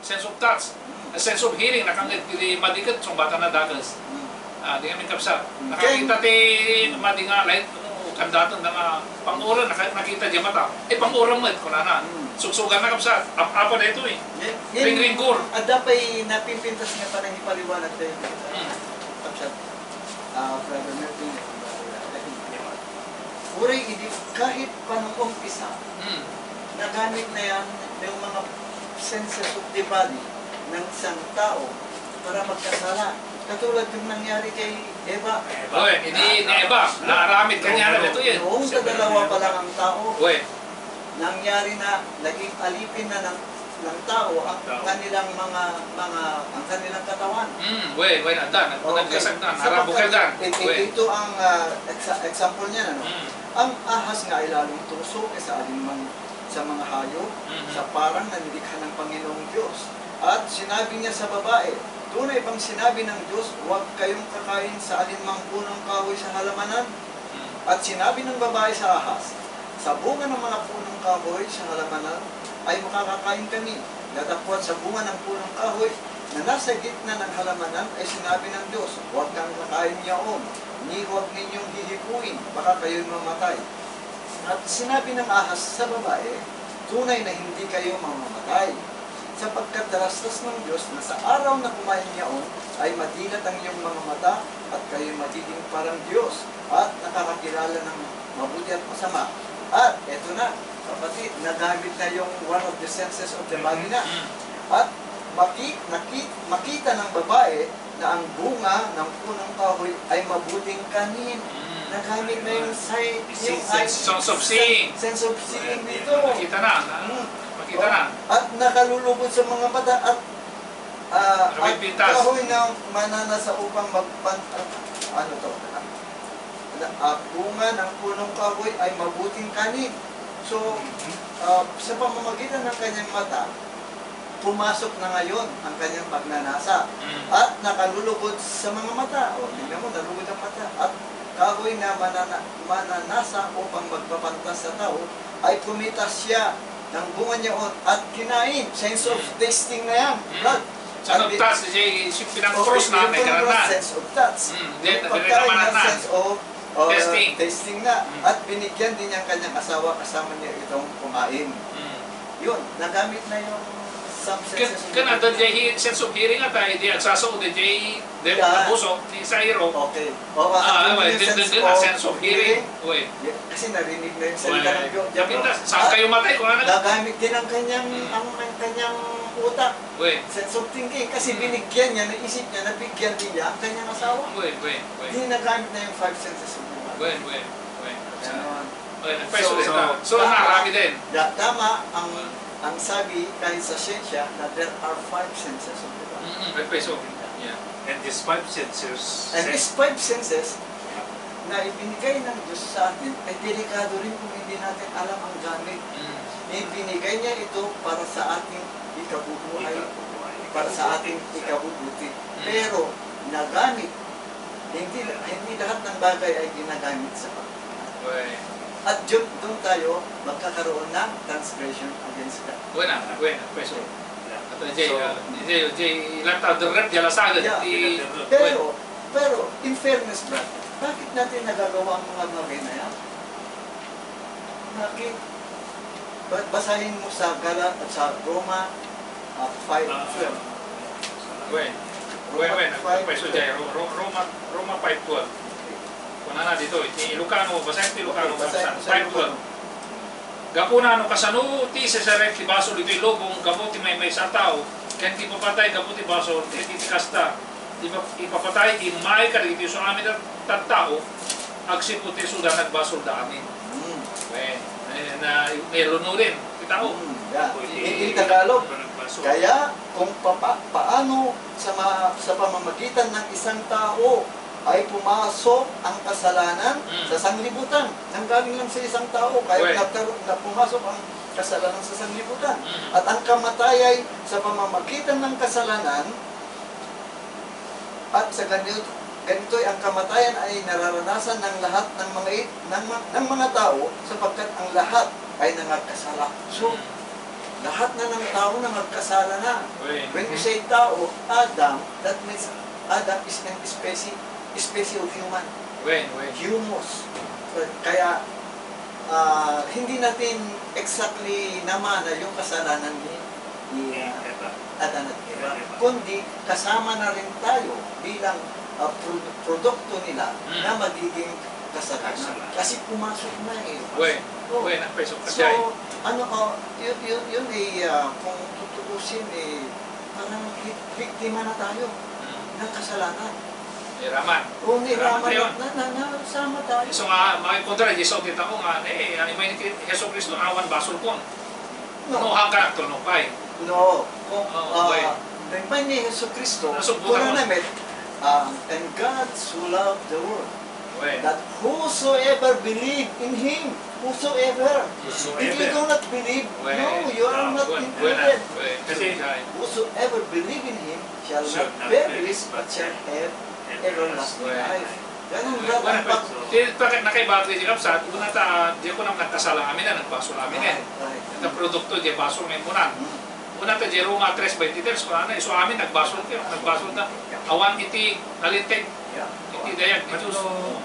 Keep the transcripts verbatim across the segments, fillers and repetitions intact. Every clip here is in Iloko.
Sense of touch, sense of hearing, nakangngeg ti madi ket sungbatan a dakes. Ah, di ngamin kabsat. Nakakita ti madi nga light, no, kandaton na nga pang-uran, naka-, nakita di mata. Eh, pang-uran met, kunana. Sugsugan na kabsat. Ap-, apa na ito eh. Ringringgor. Adda pay napimpintas nga panangipaliwanag tayo. Hmm. Kabsat. Ah, Brother Melvin, Brother Melvin. Uray idi kahit panungumpisa, hmm, nagamit na yan yung mga senses of the body ng isang tao para magkasala. Katulad yung nangyari kay Eva. Oy, hindi ni Eva. Naaramid kanya na dito yun. Noong dadalawa pa lang ang tao, oy, nangyari na, naging alipin na ng, ng tao ang, tao, kanilang mga, mga, ang kanilang katawan. Mm, we, we, nanda, nag-, okay, nagkasag na, sapagkat narabukal dan. It-, it-, we, ito ang, ah, exa-, example niya, ano? Mm. Ang ahas nga ay lalong tuso kaysa alinmang sa mga hayop, mhm, sa parang na nilikha ng Panginoong Diyos. At sinabi niya sa babae, "Tunay bang sinabi ng Diyos, 'Huwag kayong kakain sa alinmang punong kahoy sa halamanan?'" Mm. At sinabi ng babae sa ahas, "Sa bunga ng mga punong kahoy sa halamanan ay makakakain kami. Datapwat sa bunga ng punong kahoy na nasa gitna ng halamanan ay sinabi ng Diyos, 'Huwag kang kakain yaon, ni huwag ninyong hihipuin, baka kayo'y mamatay.'" At sinabi ng ahas sa babae, "Tunay na hindi kayo mamamatay, sapagkat talastas ng Diyos na sa araw na kumain yaon ay madilat ang iyong mga mata at kayo'y magiging parang Diyos at nakakakilala ng mabuti at masama." At eto na, kapatid, nagamit na yung one of the senses of the body na. Mm. At maki-, naki-, makita ng babae na ang bunga ng punong kahoy ay mabuting kanin. Mm. Nagamit na yung sight, yung sense of seeing. Sense of seeing dito. Makita na, na, makita na. At nakalulugod sa mga mata at, ah, at kahoy na mananasa upang magpan-, ano to, na, ah, bunga ng punong kahoy ay mabuting kanin. So, ah, sa pamamagitan ng kanyang mata, pumasok na ngayon ang kanyang pagnanasa. Mm. At nakalulugod sa mga mata. O, tingnan mo, nalugod ang mata. At kahoy na manana-, mananasa upang magpapantas sa tao, ay kumita siya ng bunga niyaon at kinain. Sense of tasting na yan, Brad. Sense of touch, sense of pinang-cross na, sense of touch. Yung pagkain na, sense of, uh, tasting na. At binigyan din niya ang kanyang asawa, kasama niya itong kumain. Yun, nagamit na yung some senses of hearing. Ken adda diay sense of hearing ata, di agsasao, di diay Di, ah, puso, ti Sairo. Okay. O, ah, sense of hearing. Kasi narinig na yung salita ng Diyos. Saan kayo matay? Kung ano? Nagamit din ang kanyang, ang, ang kanyang utak. Sense of thinking. Kasi binigyan niya, naisip niya, nabigyan din niya ang kanyang asawa. Di nagamit na yung five senses of the body. Ganon. So, so, narami din. Tama ang Ang sabi, kahit sa siyensya, na there are five senses of the body. Mm, okay, so, yeah. And these five senses, and these five senses na ibinigay ng Diyos sa atin ay delikado rin kung hindi natin alam ang gamit. Mm. Ibinigay niya ito para sa ating ikabubuhay, para sa ating ikabubuti. Mm. Pero nagamit, hindi, hindi lahat ng bagay ay ginagamit sa pagbubuhay. Right. At yun, doon tayo magkakaroon ng transgression against God. Buena, buena, pues, oh. At, uh, Jay, so, uh, Jay, Jay, ilan tao, the rep, jala saga, yeah, di, pero, pero, in fairness, Brad, bakit natin nagagawa ang mga bagay na yan? Bakit? Ba-, basahin mo sa Gala-, sa Roma, ah, five twelve. Wen. Wen, wen. Roma five twelve. Ro-, Ro-, Roma, Roma five twelve. Kunana dito, iti Ilocano, basahin ti Ilocano, okay, basahin, basahin five twelve. Gapuna no kasano ti sisarek ti basol ditoy lubong gapu ti maymaysa a tao, ken ti ipapatay gapu ti basol, ket iti kasta, ipa-, ipapatay ti immay kadagiti isu amin a tattao, agsipud ti isuda nagbasolda amin. Hmm. Wen, eh, na, nailuno din ti tao. Hmm, yeah. In, in Tagalog, kaya kung papa-, paano sa ma-, sa pamamagitan ng isang tao ay pumasok ang kasalanan, mm, sa sanglibutan. Nanggaling lang sa isang tao, kaya nagkaroon na pumasok ang kasalanan sa sanglibutan. Mm. At ang kamatay ay sa pamamagitan ng kasalanan, at sa ganito, ganito'y ang kamatayan ay nararanasan ng lahat ng mga i-, ng ma-, ng mga tao, sapagkat ang lahat ay nangagkasala. So, mm, Lahat na ng tao na magkasala na. When we say tao, Adam, that means Adam is an species, species of human. Humus. Kaya, ah, hindi natin exactly namana yung kasalanan ni, ni, ah, Adan at Eva. Kundi, kasama na rin tayo bilang, ah, produ-, produkto nila na magiging kasalanan. Kasi pumasok na eh. Oo. So, ano, oh, yun, yun, yun eh, ah, kung tutuusin eh, parang bi-, biktima na tayo ng kasalanan. Niraman. Oo, niraman na, na, na, nasama tayo. So nga, makikontra, Jesu, kita ko nga, eh, ano, may ni Jesu Cristo, awan basolkon. No. No, hangkan agtulnupay. No. Kung, ah, naimbag ni Jesu Cristo, kuna na met, ah, "And God so loved the world, that whosoever believe in Him," whosoever. If you do not believe, no, you are not included. Kasi whosoever believe in Him shall not perish but shall have everlasting life. Ganun ba? Well, well, well, ti, bakit nakaiba ti kapsat? Una ta, di ko nang nagkasala amin na nagbasol amin eh. Right, right. Ita produkto, di basol nga imunan. Mm. Una ta, di Roma tres veintitrés, kung ano, isu amin, nagbasol kayo, nagbasol ta. Awan iti nalinteg, iti dayag, iti no,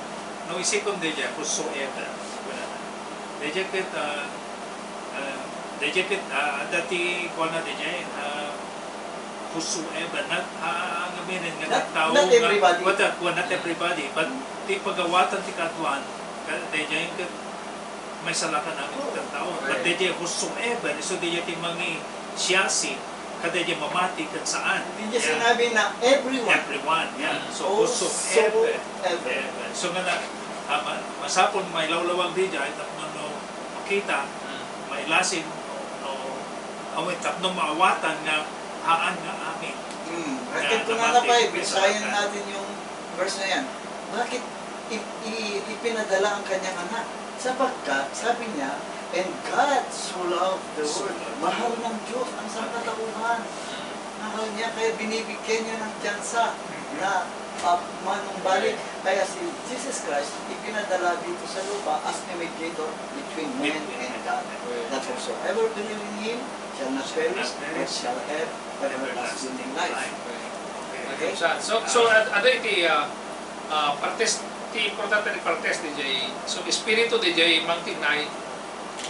no, isikon di dya, whosoever. Wala na. Di dya ket, ah, Ah, dayjay ket, ah, adda ti kuana dayjay, ah, whosoever, not, ah, ang aminen nga tattao nga, not everybody. What, ah, kuan, not everybody, but ti pagawatan ti kaaduan, ka-, dayjay ket maisalakan amin ti tattao. But dayjay whosoever, isu dayjay ti mangisiasi, kadayjay mamati ket saan. Hindi niya sinabi na everyone. Everyone, yeah. So, whosoever. Whosoever. So, nga na, ah, ma-, masapul mailawlawag dayjay, tapno no, makita, mailasin, no, no, awan, tapno maawatan nga haan nga amin. Hmm. Bakit ko nga namati, na pa eh, basahin natin yung verse na yan. Bakit i-, i-, ipinadala ang kanyang anak? Sapagkat, sabi niya, "And God so loved the world." Mahal ng Diyos ang sangkatauhan. Mahal niya, kaya binibigyan niya ng tsansa na, ah, manumbalik. Kaya si Jesus Christ, ipinadala dito sa lupa as a mediator between men and God. That whosoever believe in Him shall not perish, but shall have everlasting life. Okay? So, so, ad-, adu iti, ah, ah, partes, ti importante ti partes dayjay, so, espiritu dayjay mangtignay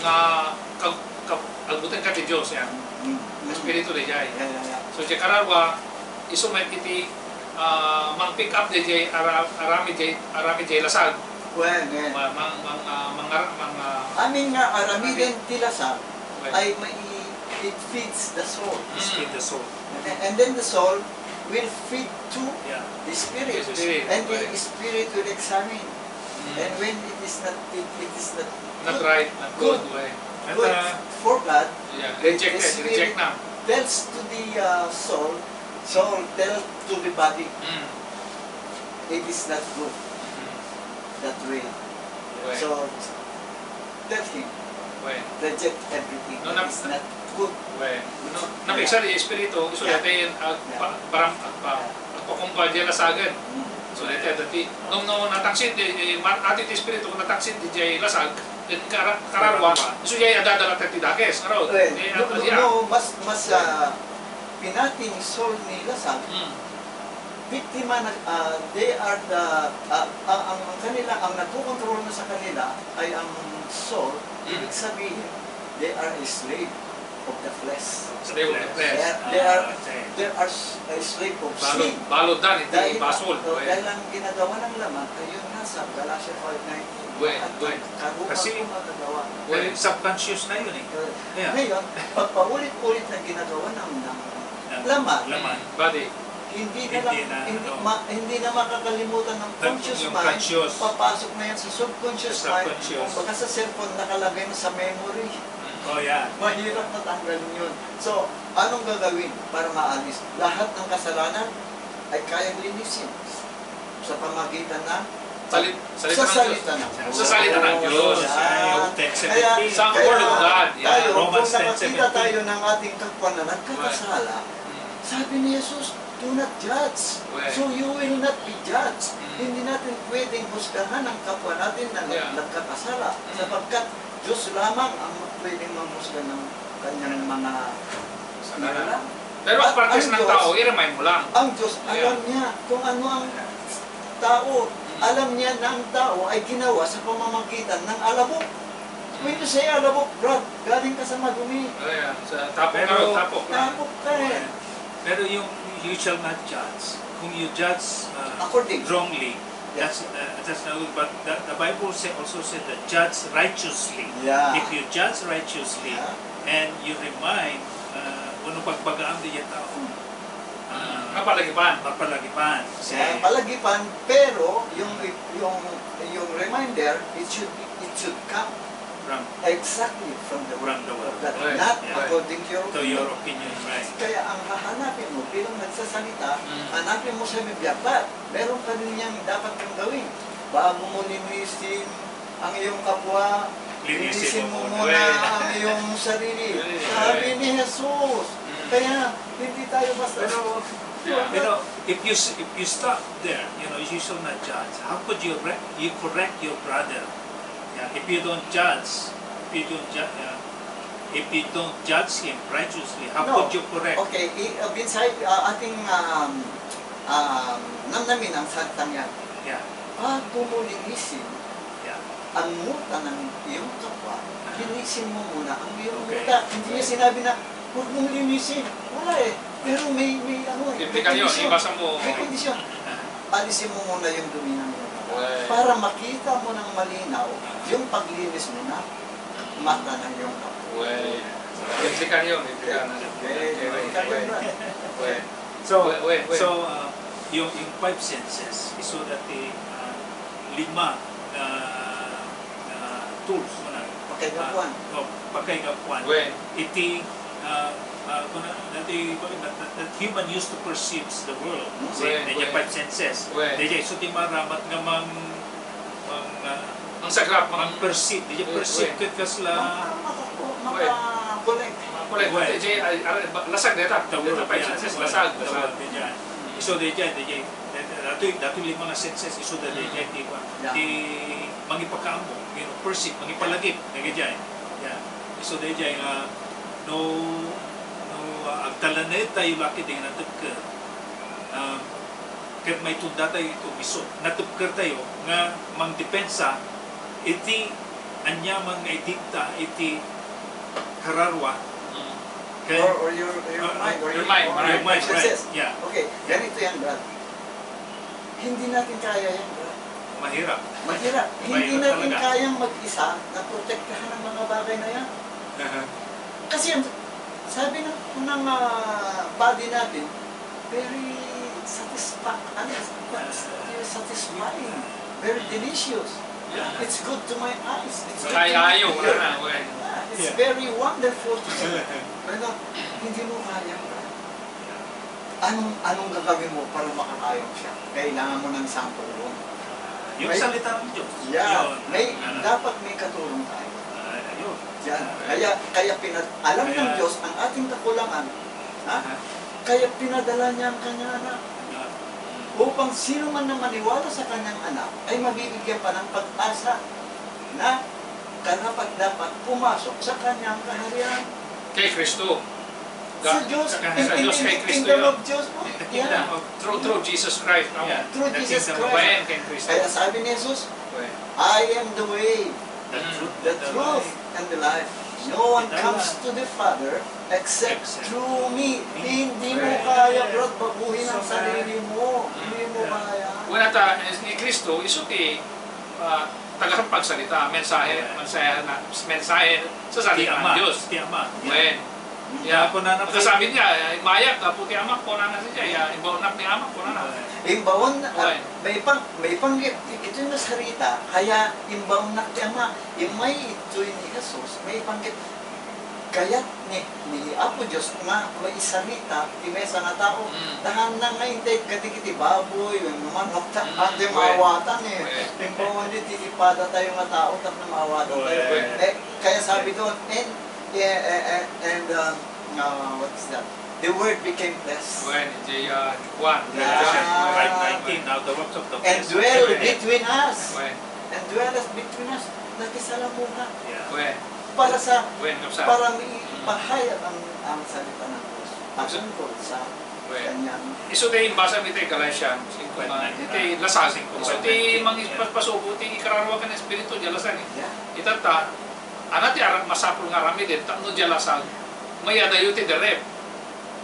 nga ka-, ka-, agbutenka ti Dios, yan. Mm, mm. Espiritu dayjay. Yeah, yeah, yeah. So, diay kararua, isu met iti, ah, mang-pick up dayjay ara-, aramid jay, aramid jay lasag. Well, well. Ma-, mang-, mang-, ah, mangar-, mang-, ah, amin nga aramiden ti lasag ay mai-, it feeds the soul. Mm. It feeds the soul. And, and then the soul will feed to the spirit. The spirit, right. And the spirit will examine. Mm. And when it is not, it, it is not good, not right, not good, good, right, good for God, yeah, the, the rejected, spirit reject na. Tells to the, uh, soul, soul tell to the body, mm, it is not good that way. Right. So, tell him, reject everything that is not good. Wen. No, napigsa ti espiritu, isu dayta, ah, pa-, param-, ah, pa-, agpakumpara diay lasagen. Mm. So, dayta, dati, no, no, natangsit, eh, eh, ma-, ati ti espiritu, natangsit diay lasag, ket kara-, kararua, isu diay adda latta ti dakes, ngarud. Wen. Eh, no, no, no, mas, mas, ah, pinati ni Saul ni lasag, mm, biktima na, ah, they are the, ah, ah, ang, ang kanila, ang nagkokontrol na sa kanila ay ang soul, mm, ibig sabihin, they are a slave of the flesh. Slave of the flesh. They are, they are, ah, okay, they are s-, a slave of sin. Balod, balod na, hindi basol. Dahil, oh, dahil ang ginagawa ng laman ay yun nga sa Galatia five nineteen. Wen, wen. Kasi, wen, subconscious na yun eh. Yeah. Ngayon, pag paulit-ulit na ginagawa ng, ng laman, laman, body, hindi na lang, hindi na, hindi, ano, ma-, hindi na makakalimutan ng conscious mind, papasok na yan sa subconscious mind. Kumbaga sa cellphone, nakalagay na sa memory. Oh, yeah. Mahirap na tanggalin yun. So, anong gagawin para maalis? Lahat ng kasalanan ay kayang linisin sa pamagitan ng Salit-, salita ng Diyos. Sa salita ng Diyos. Sa salita ng Diyos. Yan. Sa Word of God. Yan. Kaya tayo, kung nakakita tayo ng ating kapwa na nagkakasala, sabi ni Jesus, "Do not judge, so you will not be judged." Mm. Hindi natin pwedeng husgahan ang kapwa natin na nag-, nagkakasala, sapagkat Diyos lamang ang pwedeng manghusga ng Kanyang mga kasalanan. Pero ang parte ng tao, i-remind mo lang. Ang Diyos, alam niya kung ano ang tao. Alam niya na ang tao ay ginawa sa pamamagitan ng alabok. When you say alabok, Brad, galing ka sa madumi. Oh, yeah. Sa tapok. Pero tapok lang. Tapok ka eh. Pero yung "You shall not judge," kung you judge, uh, wrongly, that's, uh, that's not good. But the, the Bible say, also said that judge righteously. Yeah. If you judge righteously, and you remind, uh, wenno pagbagaam daydiay tao, uh, mapalagipan. Mapalagipan. Kasi mapalagipan, pero yung, yung, yung reminder, it should, it should come from the word of God, not according to your opinion. Right. Kaya ang hahanapin mo bilang nagsasalita, hanapin mo sa Biblia, "Pat, meron ka din yang dapat kang gawin. Bago mo linisin ang iyong kapwa, linisin mo muna ang iyong sarili." Sabi ni Jesus. Kaya hindi tayo basta. Pero, if you s-, if you stop there, you know, "You shall not judge," how could you re-, you correct your brother? Yeah, if you don't judge, if you don't ju-, uh, if you don't judge him righteously, how could you correct? Okay, i-, uh, binsay, uh, ating, um, um, namnamin ang salitang yan. Yeah. Bago mo linisin ang muta ng iyong kapwa, linisin mo muna ang iyong muta. Hindi niya sinabi na, "Huwag mong linisin." Wala eh. Pero may, may ano eh, may kondisyon. May kondisyon. Alisin mo muna yung dumi ng iyong mata. Para makita mo ng malinaw yung paglinis mo na mata ng iyong kapwa. Well, biblical yun, biblical. Okay, biblical yun, Brad. Well, so, so, uh, yung, yung five senses, isu dati, uh, lima, uh, uh, tools, muna. Pakaigapuan. Uh, oh, pakaigapuan. Well, iti, uh, uh, kuna, dati, that, that, that human used to perceives the world. Say, well, five senses. Well, dati, so, ti maramat nga mang, mang, uh, ang sagrap, mang perceive, dati, perceive, ket kasla. Maka-, maka-, maka-, collect. Collect. Well, dati, ay, ay, lasag, data. The world, five senses, lasag, lasag. So, dati, dati, Datoy, datoy lima nga senses, isu daydiay ti, ti mangipakaammo, you know, perceive, mangipalagip, daydiay. Yeah. Isu daydiay nga, no, no, ah, agtalned tayo la ket di nga natebker. Um, ket maitunda tayo iti obiso. Natebker tayo nga mangdepensa iti aniaman nga idikta iti kararua. Ken, or, or your, your mind, or your mind, right. Your mind, right. Yeah. Okay, ganito yan, Brad. Hindi natin kaya yan, Brad. Mahirap. Mahirap. Mahirap talaga. Hindi natin kayang mag-isa na protektahan ang mga bagay na yan. Aha. Kasi ang sabi ng, ng, ah, body natin, very satisfa-, ano, satisfying, very delicious. Yeah. It's good to my eyes. It's good to my ear. Kaya ayaw, wala na, wala. Yeah, it's very wonderful to see. Pero hindi mo kaya, Brad. Anong, anong gagawin mo para makakaya mo siya? Kailangan mo ng isang tulong. Yung salita ng Diyos. Yeah. Yun. May, dapat may katulong tayo. Ah, ayun. Yan. Kaya, kaya pinad-, alam ng Diyos ang ating kakulangan. Ha? Kaya pinadala niya ang kanyang anak. Upang sino man na maniwala sa kanyang anak ay mabibigyan pa ng pag-asa na karapat-dapat pumasok sa kanyang kaharian. Kay Kristo. Sa Diyos, sa, sa Diyos, kay Kristo. In the kingdom of Diyos, oh. The kingdom of, through, through Jesus Christ, no? Yeah. Through Jesus Christ. Babaen kay Kristo. Kaya sabi ni Jesus, "I am the way, the truth, and the life. No one comes to the Father except through me." Hindi mo kaya, bro, baguhin ang sarili mo. Hindi mo kaya. Wala ta, ni Kristo, isu ti, ah, taga pagsalita, mensahe, mensahe na, mensahe sa salita ng Diyos. Ti Ama. Wen. Ya, kunana, sabi niya, "Imbagak gapu ti Amak," kunana siya, ya, "Imbaonnak ti Amak," kunana. Imbaon, ah, maipan-, maipanggep, iti nasarita, kaya imbaonnak ti Ama, immay ditoy ni Jesus, maipanggep, kayat ni, ni Apo Dios nga maisarita ti maysa nga tao, ta haanna nga intay kadagiti baboy wenno manok, ta haanna ti maawatan, eh. Imbaon iti ipada tayo nga tao tapno maawatan tayo. Eh, kaya sabi doon, and, eh, eh, eh, and, um, uh, what is that? The Word became flesh. Wen, iti, ah, Juan, Revelation five nineteen, now the works of the flesh. And dwell between us. Wen. And dwell between us. Nakisalamuha. Yeah. Wen. Para sa, Wen, kapsat. Para maipahayag ang, ang salita ng Diyos. Kapsat. Patungkol sa Wen. Kanyang Isu ti imbasa mi ti Galatians, singko nga, Wen. Iti lasag. Singko Isu nga ti wen. Mangipapasubo ti ikararua ken Espiritu, diay lasag, eh. Yeah. Itatta, ana ti ara-, masapul nga aramiden, tapno diay lasag, mayadayo ti derep.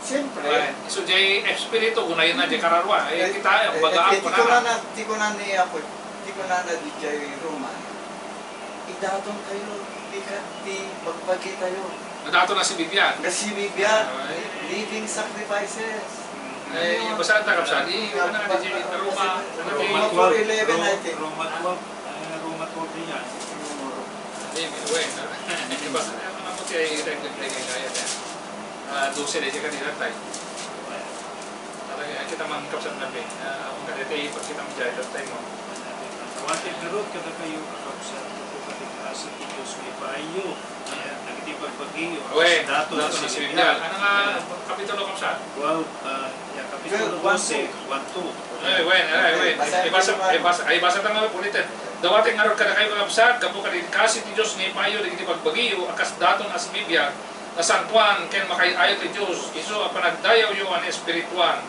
Siyempre. Wen. Isu diay Espiritu, kunana diay kararua. Eh, Eh, kita, eh, baga eh, ako ti na. Kunana, ti kunana ni Apo, ti kunana diay Roma. Idaton kayo, ti kat-, ti bagbagi tayo. Nadaton a sibibiag. Nga sibibiag, Ah, eh. living sacrifices. Mm. Eh, yung basahan ta, kapsat, eh, yung ano, ano, yung Roma, ano, Roma yung four eleven, I think. Roma twelve, eh, Roma twelve yan. Hindi, may way, no? Yung basa, ano, ano, kay, kay, kay, kay, kay, ah, dose na siya kanina, tay. Talaga, ay, kita man, kapsat, na, eh. Ah, kung kadete, pag kita mo dyan, that time mo. Awan ti ngarud kadakayo, kakabsat, gapu ken ti grasya ti Dios nga ipaayyo. Ayan, dagiti bagbagi, Wen, daton daton a a sibibiag. Sibibiag. Ano nga kapitulo, kapsat? Well, uh, yeah, kapitulo Well, one, dose, two. One, two. Eh, wen, eh, wen. Basahin Ibasa, ko naman. Ibasa, ay, basa ta nga ulitin. Dawaten ngarud kadakayo, kakabsat, gapu ken ti grasya ti Dios nga ipaayyo dagiti bagbagiyo a kas daton a sibibiag, nasantoan ken makaay-ayo ti Dios, isu a panagdayawyo a naespirituan.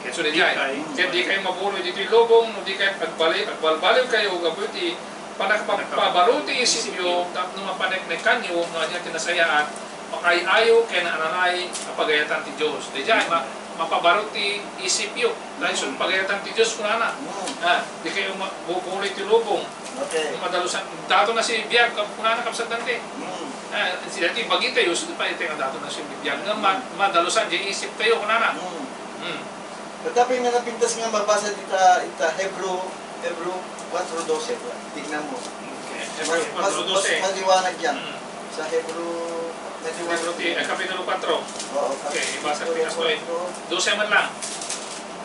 Ket so, di kay, ket di kayo maburoy ditoy lubong, no di ket agbali-, agbalbaliwkayo gapu iti panakapabaruti isipyo tapno mapaneknekanyo no ania ti nasayaat, makaay-ayo ken nananay a pagayatan ti Dios. Daydiay, ma-, mapabaruti isipyo. Daydiay, pagayatan ti Dios, kunana. Ah, di kayo ma-, buburoy ti lubong. Okay. Madalusan, daton a sibibiag, kap-, kunana, kapsat Dante. Mm. Eh, si dati bagitayo, sino pa iti nga daton a sibibiag? Nga ma-, madalusan, di isip tayo, kunana. Mm. Mm. Tatapi nga napintas nga mabasa dita, ita Hebrew, Hebrew four doce, tignan mo. Okay. Mas, Hebrew mas, four doce. Mas maliwanag yan. Mm. Sa Hebrew, maliwanag Hebrew ti-, yan. Eh, Kapitulo four. Oo, Okay, ibasa Kapitulo ti kastoy. four. Doce man lang.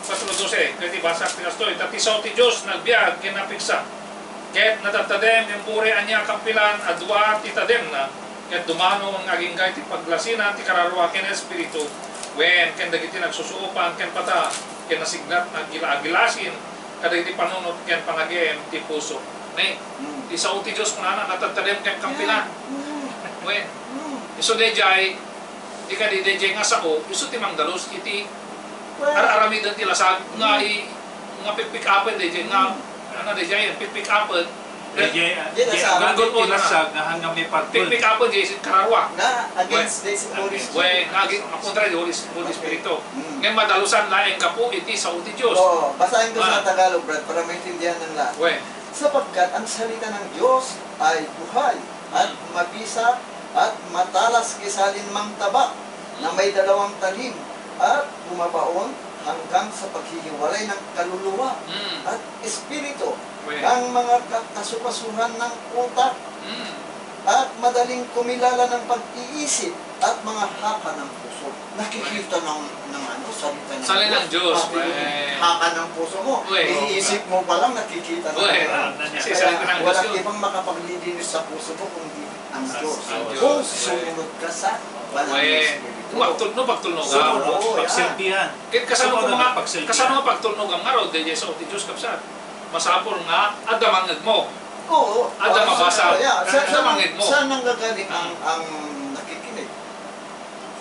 Four doce, kaya ti basa ti kastoy. Ta ti sao ti Dios nagbiag, ken napigsa. Ket natattadem, ken buri ania a kampilan a dua ti tademna, ket dumanon nga agingga iti paglasinan ti kararua ken Espiritu, wen, ken dagiti nagsusuopan ken pata, ken nasiglat nga agila-, agilasin kadagiti panunot ken panagem ti puso. Ne, Mm. ti sao ti Dios kunana, natattadem ken kampilan. Yeah. Mm. Wen, Mm. isu daydiay, Di kadi, daydiay nga sao, isu ti mangdalus iti Well, ar-aramiden ti lasag nga mm. i-, nga pikpikapen daydiay nga, Mm. ano, daydiay, pikpikapen. Daydiay, ah, Di, di, nasa- ang ganggun ti lasag nga hanggang may pagpul. Pikpikapen daydiay si kararua. Nga against Well, the Holy Spirit. Well, nga agi-, kontra di Holy, Holy Okay. Spirit. Mm. Nga madalusan laeng gapu iti sao ti Dios. Oo, basahin ko sa Ah. Tagalog, Brad, para maintindihan ng lahat. Well. Sapagkat ang salita ng Diyos ay buhay at Mm. mabisa at matalas kaysa alinmang tabak na may dalawang talim at bumabaon hanggang sa paghihiwalay ng kaluluwa Mm. at espiritu, Well. ng mga ka-, kasukasuhan ng utak, Mm. at madaling kumilala ng pag-iisip at mga haka ng puso. Nakikita ng, ng ano, salita ng Salita ng Diyos. Diyos. Pati yung Well. haka ng puso mo, Well. iniisip mo pa lang, nakikita na Well. nila. Ah, Kasi Kaya salita ng Diyos walang yun. ibang makapaglilinis sa puso mo kundi ang Ang Diyos. Diyos. Kung sumunod ka sa banal na Well. Espiritu. Kung pagtulno, pagtulno ka. Sumunod, Oo, yan. pagsilbihan. Kaya kasano Sumunod ko mga, ang pagsilbihan. kasano nga pagtulno ka nga raw, daydiay sao ti Diyos, kapsat? Masapul nga adda mangngeg mo. Oo. Adda Oo, mabasa. sa-, yeah, sa-, Adda sa-, mangngeg mo. saan nanggagaling ang, ang nakikinig?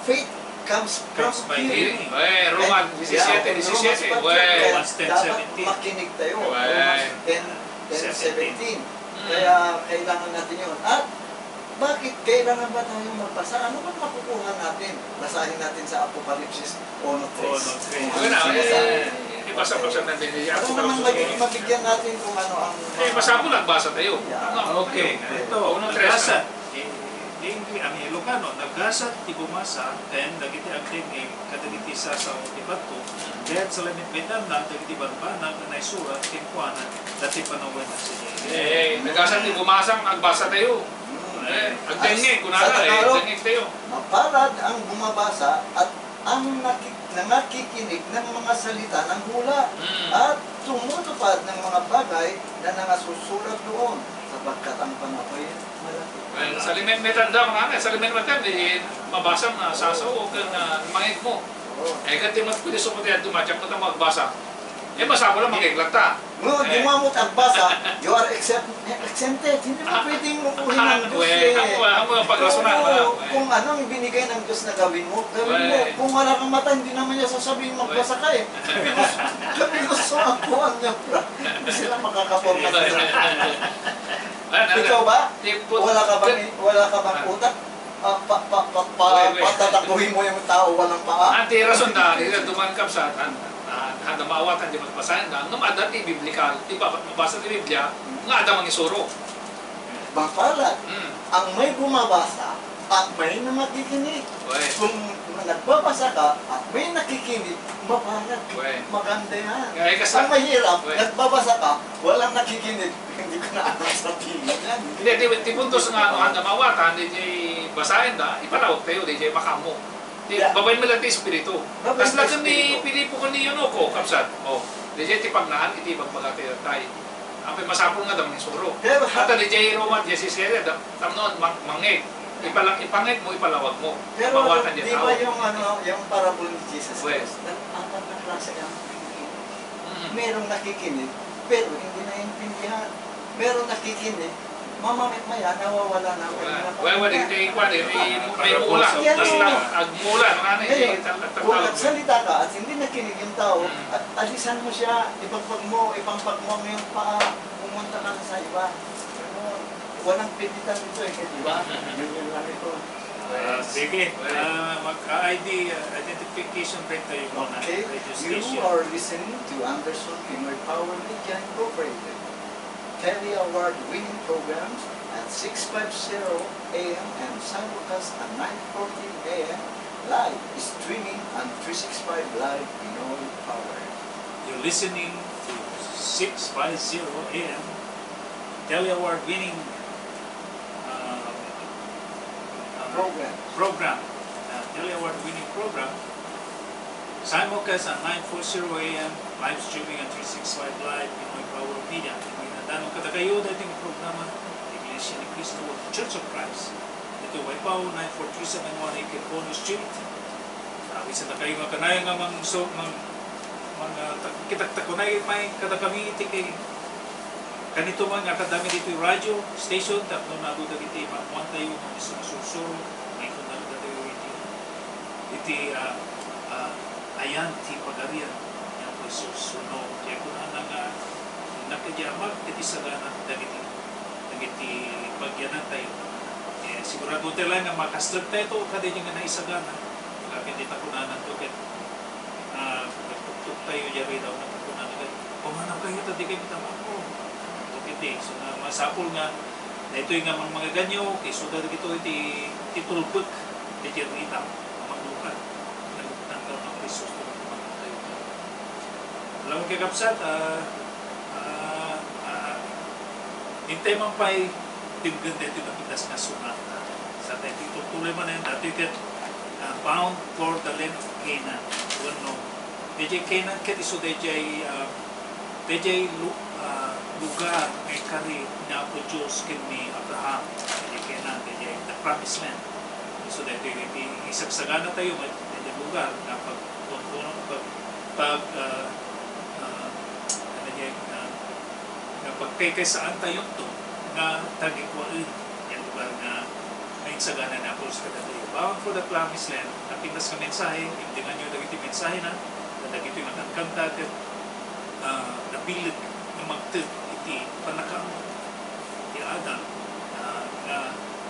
Faith comes from Comes by hearing. hearing. Eh, Roman And, disisiete, yeah, disisiete. Romans four, Well. Romans ten seventeen. Dapat makinig tayo. Well. Romans ten, ten seventeen. Seventeen. Mm. Kaya kailangan natin yun. At bakit kailangan ba tayo magbasa? Ano bang makukuha natin? Basahin natin sa Apokalipsis uno tres. Uno tres. Uno tres. Wala, eh, ibasa-basa natin. Ano naman mabig-, mabigyan natin kung ano ang Eh, basa mo, nagbasa tayo. Yeah. Ano? Okay. Ito, Uno tres, nagasat. ah. Eh, di, di, ang Ilocano, nagasat ti bumasa, ken dagiti agdengngeg, kadagiti sasao ti badto, ket sa lamet-metanna, dagiti bambanag a naisurat kenkuana, dati panawen a sida. Eh, nagasat ti bumasa, nagbasa tayo. Mm. Eh, agdengngeg, kunana, eh, Tagalog, agdengngeg tayo. Mapalad ang bumabasa at ang naki-, nangakikinig ng mga salita ng hula Mm. at tumutupad ng mga bagay na nangasusurat doon, sapagkat ang panahon ay malapit. Well, sa lamet-metanna, mga anak, sa lamet-metanna, di mabasa nga sasao ken, ah, mangngeg mo. Oo. Eh, ket di man pwede sumudi at dumatyak mo ta magbasa. Eh, masapul a mangiklat ta. No, di mo amot agbasa, you are exempt, exempted. Hindi mo pwedeng lukuhin ang Diyos eh. Amo, amo ang pagrasonan, wala. Kung ano ang ibinigay ng Diyos na gawin mo, gawin mo. Kung wala kang mata, hindi naman niya sasabihin magbasa ka eh. Kapilos, kapilos ang kuwan niya, bro. Hindi sila makakaporma sa Ikaw ba? Wala ka bang, wala ka bang utak? Ah, pa, pa, pa, pa, patatakuhin mo yung tao walang paa? Ang ti rason da, iti duman, kabsat, an, an, an, maawatan ti pagbasaen da, ngem adda ti biblikal, ti ba-, mabasa ti Biblia, nga adda mangisuro. Mapalad. Mm. Ang may bumabasa at may na makikinig. Kung nagbabasa ka at may nakikinig, mapalad. Maganda yan. Ang mahirap, nagbabasa ka, walang nakikinig. Hindi ko na alam sabihin yan. Hindi, ti, ti puntos nga, ano, adda maawatan, diay basaen da, ipalawag tayo, diay makaammo. Ti, babaen met laeng ti Espiritu. Kas laeng ni Filipo ken ni Eunuko, kabsat. O, diay ti pagnaan, iti ibagbaga ti tay. Apay masapul nga adda mangisuro. Pero, ata diay Roma diez siete, da, tapno, mang-, mangngeg. Ipala-, ipangngeg mo, ipalawag mo. Pero, maawatan diay tao. Di ba yung, ano, yung parable ni Jesus Christ? Nag-apat na klase ang Mm. Merong nakikinig, pero hindi naiintindihan. Merong nakikinig, mamamit maya, nawawala na. Wala. Wala, wala, hindi, wala, hindi, may mula. Yan, tas oo. Nag-, agmula, mga ano, eh, tal-, tal-, kung nagsalita ka at hindi nakinig yung tao, Mm. a-, alisan mo siya, ibagpag mo, ipampag mo ang iyong paa, pumunta ka na sa iba. Ano, walang pilitan dito eh, di ba? Yun, yun lang ito. Ah, sige. Ah, mag-I D, ah, identification card tayo muna. Okay. Radio station. You are listening to Anderson Pinoy Power Media Incorporated. Tele award-winning programs at six five zero A M and simulcast at nine forty A M, live streaming on three six five Live Pinoy Power. You're listening to six five zero A M, tele award-winning, uh, uh, program. Program. Uh, tele award-winning program. Simulcast at nine four zero A M, live streaming at three six five Live Pinoy Power Media. Inaddanon kadakayo daytoy nga programa ti Iglesia ni Cristo, Church of Christ. Ditoy Waypao, nine four three seven one A Quirbono Street. Ah, wisita kayo nga kanayon nga mang-, so, mang-, mang-, ah, tak-, kitak-, takunay may kadakami iti kay kanito man nga kadami ditoy radio station, tapno nado dagiti maammoan tayo nga isu nga sursuro, maikuna datayo iti, iti, ah, ah, ayan ti Pagarian ni Apo Jesus. Wenno, diay kunana nga, innak idiay Amak iti sagana dagiti, dagiti pagyanantayo. Eh, sigurado tayo lang nga makastrek tayo to, kadi nga naisagana. Agapit ita kunananto ket, ah, nagtuktok tayo, diay daw nagkukunana ket, "Pumanaw kayo, ta di kayo matamakon." Ket, so, nga masapul nga, daytoy nga mangmangaganyo, isuda dagito iti, iti tulbek, iti rita, manglukat. Nagtanggal ng Kristo, tulbek, manglukat. Alam mo, kakabsat, ah, ah, ah, intay man pay, timgen daytoy napitas nga sonata. Sa tayo, itutuloy man yan, datoy ket, ah, Bound for the Land of Canaan. Wenno, dayjay Canaan ket isu dayjay, ah, dayjay lu-, ah, lugar nga ikari ni Apo Dios ken ni Abraham. Dayjay Canaan, dayjay the promised land. Isu daytoy iti isagsagana tayo nga dayjay lugar nga pag-, pag-, pag-, ah, ah, ano diay, ah, nga pagkaykaysaan tayonto nga tagikuaen diay lugar nga nainsagana ni Apo Dios kadatayo. Bound for the Promised Land, napintas nga mensahe, imdinganyo dagiti mensahena, ta dagitoy nga kankanta ket, ah, nabileg nga mangted iti pannakaammo ti Adam, ah, nga,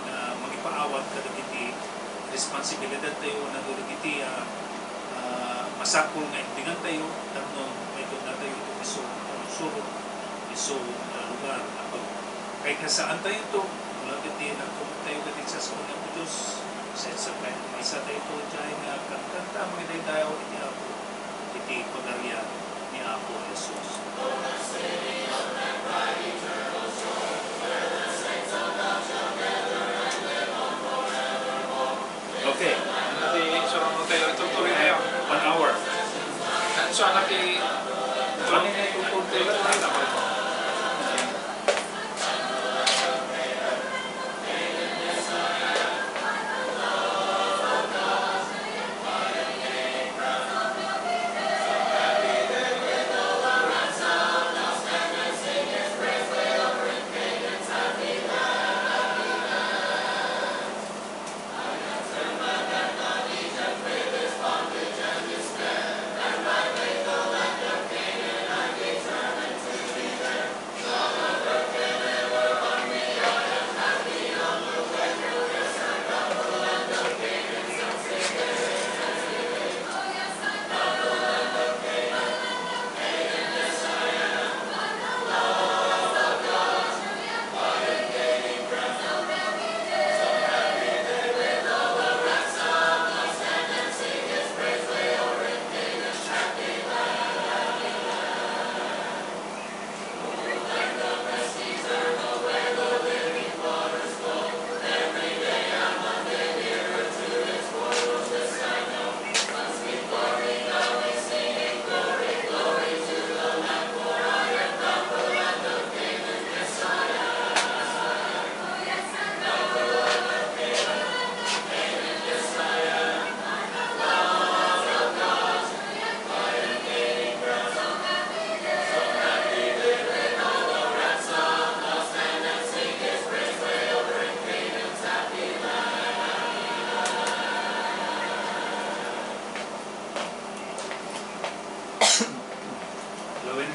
nga mangipaawat kadagiti responsibilidadtayo wenno dagiti, ah, ah, masapul nga imdingantayo tapno maitednatayo iti isu nga panagsurot, isu nga lugar nga pagkaykaysaan tayonto, no la ket ti nagtumoktayo ket insasao ni Apo Dios, sensa pay maysa tayo diay nga kankanta, mangidaydayaw iti Apo, iti Pagarian ni Apo Jesus. Okay. Nanti, so, ano tayo? Ituturi tayo. One hour. Ano, so, ano ti-, ano na ituturi tayo?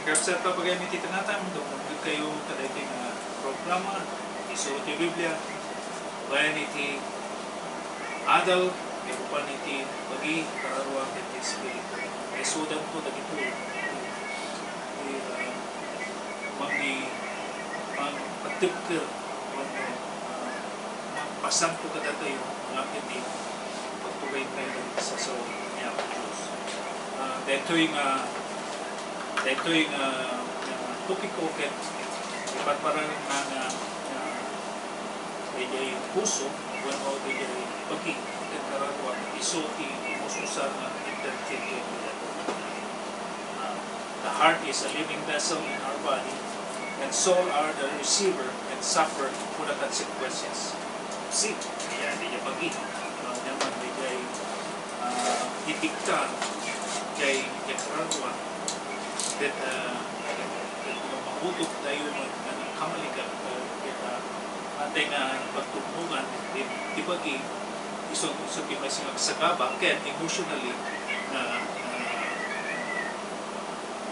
Kakabsat, papagayan iti tinatam, dumtengkayo kadaytoy nga programa, Isu ti Biblia, babaen iti adal, kaipapan iti bagi, kararua, iti espiritu. Isudanto dagitoy, ti, ah, mangni-, mangpatibker, wenno, ah, mangpasanto kadatayo, ngem iti pagtugayen tayo dagiti sasawen ni Apo Dios. Ah, daytoy nga, daytoy nga, nga topiko ket iparparang na nga, nga, daydiay puso, wenno daydiay bagi, ket kararua, isu ti mus-usa nga entertainment. Ah, the heart is a living vessel in our body, and soul are the receiver and suffer for the consequences of sin. Kaya, daydiay bagi, ah, naman, daydiay, ah, itikka, kay, kay kararua, ket, ah, ket, ket, mautog tayo, man, man, kamaligan, ah, ket, ah, atay nga pagtulmogan, ti, ti bagi, isu, isu ti maysa nga agsagaba, ket emotionally, na, na,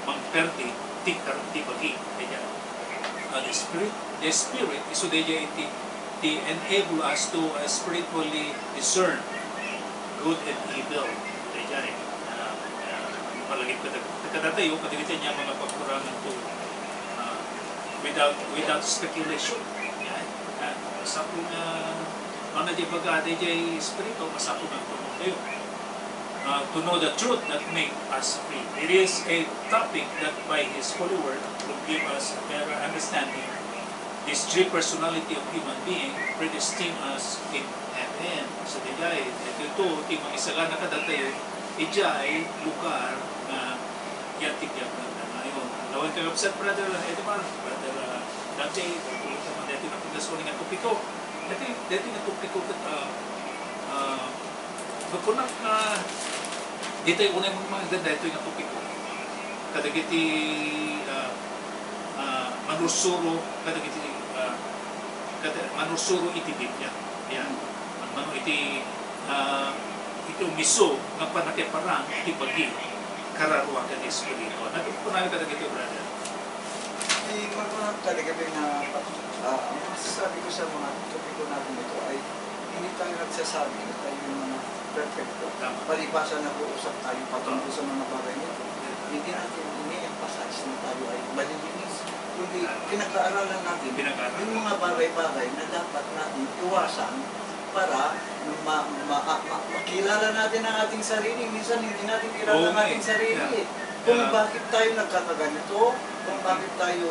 mangperdi ti kar-, ti bagi. Kaya, uh, the spirit, the spirit, isu daydiay ti, ti enable us to, uh, spiritually discern good and evil. Daydiay, uh, uh, palagip kada, kadatayo, kadagiti ania nga pagkurangan to, uh, without, without speculation. Yan. Uh, masapul nga, ano, di baga, daydiay espiritu, masapul nga tulong tayo. Uh, to know the truth that make us free. It is a topic that by His holy word will give us a better understanding. This three personality of human being predestined us in heaven. So, daydiay, ito, ito, ti mangisagana kadatayo, idiay lugar nga yan ti pagdanayon. Lawan kayo, Brother Edmar, Brother, uh, Dante, pagkulit naman dito na pindas ko nga topiko. Dito, dito nga topiko, uh, uh, Nagkunak nga, ditoy unay mong mga ganda, itoy nga topiko. Kadagiti, ah, ah, manursuro, kadagiti, ah, kada-, manursuro iti Biblia. Yan. Mano iti, ah, iti umiso nga panakiparang iti bagi, kararua ken espiritu. Nagkukunayo kadagiti, brother. Di, magkunak kadagiti nga, ah, ang masasabi ko sa mga topiko natin ito ay hindi tayo nagsasabi na tayo yung mga perfecto. Tama. Palibasa, nag-uusap tayo patungkol sa mga bagay nito. Hindi natin ini-emphasize na tayo ay malilinis. Kundi pinag-aaralan natin Pinag-aaralan. yung mga bagay-bagay na dapat natin iwasan para ma-, ma-, ma-, makilala natin ang ating sarili. Minsan hindi natin kilala Oo ang nga eh. ating sarili Yeah. eh. Kung Yeah. bakit tayo nagkakaganito, kung bakit tayo,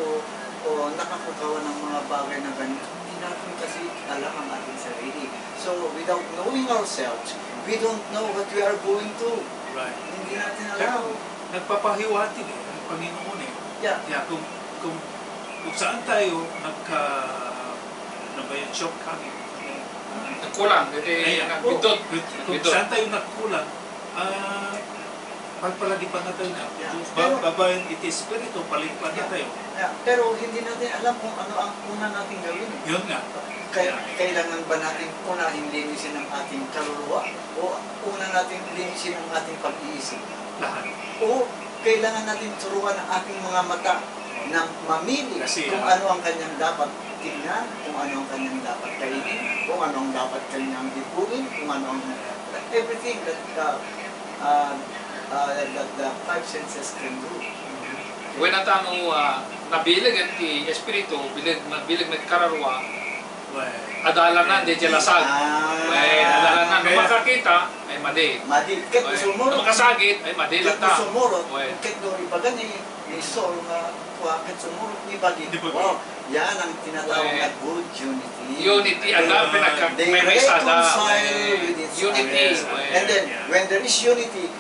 o, nakakagawa ng mga bagay na ganito, hindi natin kasi alam ang ating sarili. So, without knowing ourselves, we don't know what we are going through. Right. Hindi natin alam. Pero nagpapahiwatig eh, ang Panginoon eh. Yeah. Kaya kung, kung, kung saan tayo nagka-, ano ba yun, shortcoming? Nagkulang, iti Ay, nagbiddut. kung, kung Nagbiddut. saan tayo nagkulang, ah, pagpalagipana tayo na. Yeah. Ba-, Pero babaen iti espiritu, palagipana Yeah. tayo. Yeah. Pero hindi natin alam kung ano ang una nating gawin eh. Yun nga. Kaya Yeah. kailangan ba natin unahin linisin ang ating kaluluwa? O una natin linisin ang ating pag-iisip? Lahat. O kailangan natin turuan ang ating mga mata na mamili Kasi, kung ah, ano ang kanyang dapat tingnan, kung ano ang kanyang dapat kainin, kung ano ang dapat kanyang ipuin, kung ano ang everything that, uh, uh, uh, that the five senses can do. Wen, ata no, ah, nabileg ti espiritu, bileg, nabileg met kararua, Well, adalanan, di ti lasag. Ah. Well, adalanan. No Kaya makakita, ay madi. Madi. Ket Well, sumurot. no makasagit, ay madi Ket lata. sumurot. Well. Ket no ibaga ni, ni Saul nga, kua, ket sumurot ni bagi. Di bagi. Wow. Yan ang tinatawag Well. na good unity. Unity, ada, Well, pinagka-, they may may sada. reconcile with each Unity. other. Well. And then, Yeah. when there is unity,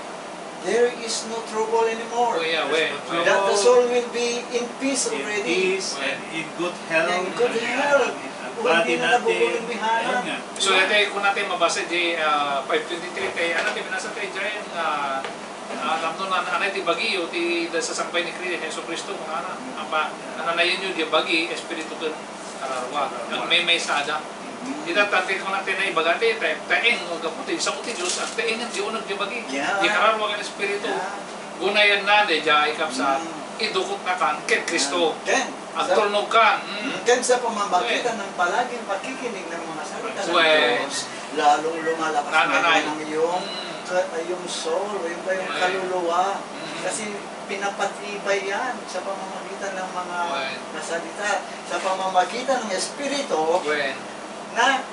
there is no trouble anymore. Oh, yeah, well. That the soul will be in peace In already. peace and in good health. In good health. Ang Kung body hindi na natin, nabubulong bihanan. ayun nga. So, Di ba? ito, kung natin mabasa di, ah, five twenty-three, kay, ano, ti binasa tayo dyan, ah, ah, alam no, na, ano, ti bagyo, ti, da sa sangpay ni Kri-, Jesu Cristo, kung ano, ang pa, nananayan nyo, di bagi, espiritu, ken kararua. Kararua. Ang may, may sada. Mm. Ita, tati ko na tinay, baga, ti, ti, ti, eng, gapu, ti, sa ti Diyos, ang ti, eng, di unag, di bagi. Yeah. Di kararua, kan espiritu. Yeah. Gunayan na, di, di, ay, kapsa. Mm. Idukot na kan ken Kristo. Ken, sa Agtulnog kan. Mm. Mm, ken sa pamamagitan Wen. ng palaging pakikinig ng mga salita ng Wen. Diyos, lalong lumalakas Nananay. na ang iyong, Mm. ka-, iyong soul, o yung kayong Wen. kaluluwa. Mm. Kasi pinapatibay yan sa pamamagitan ng mga Wen. salita. Sa pamamagitan ng Espiritu, Wen. na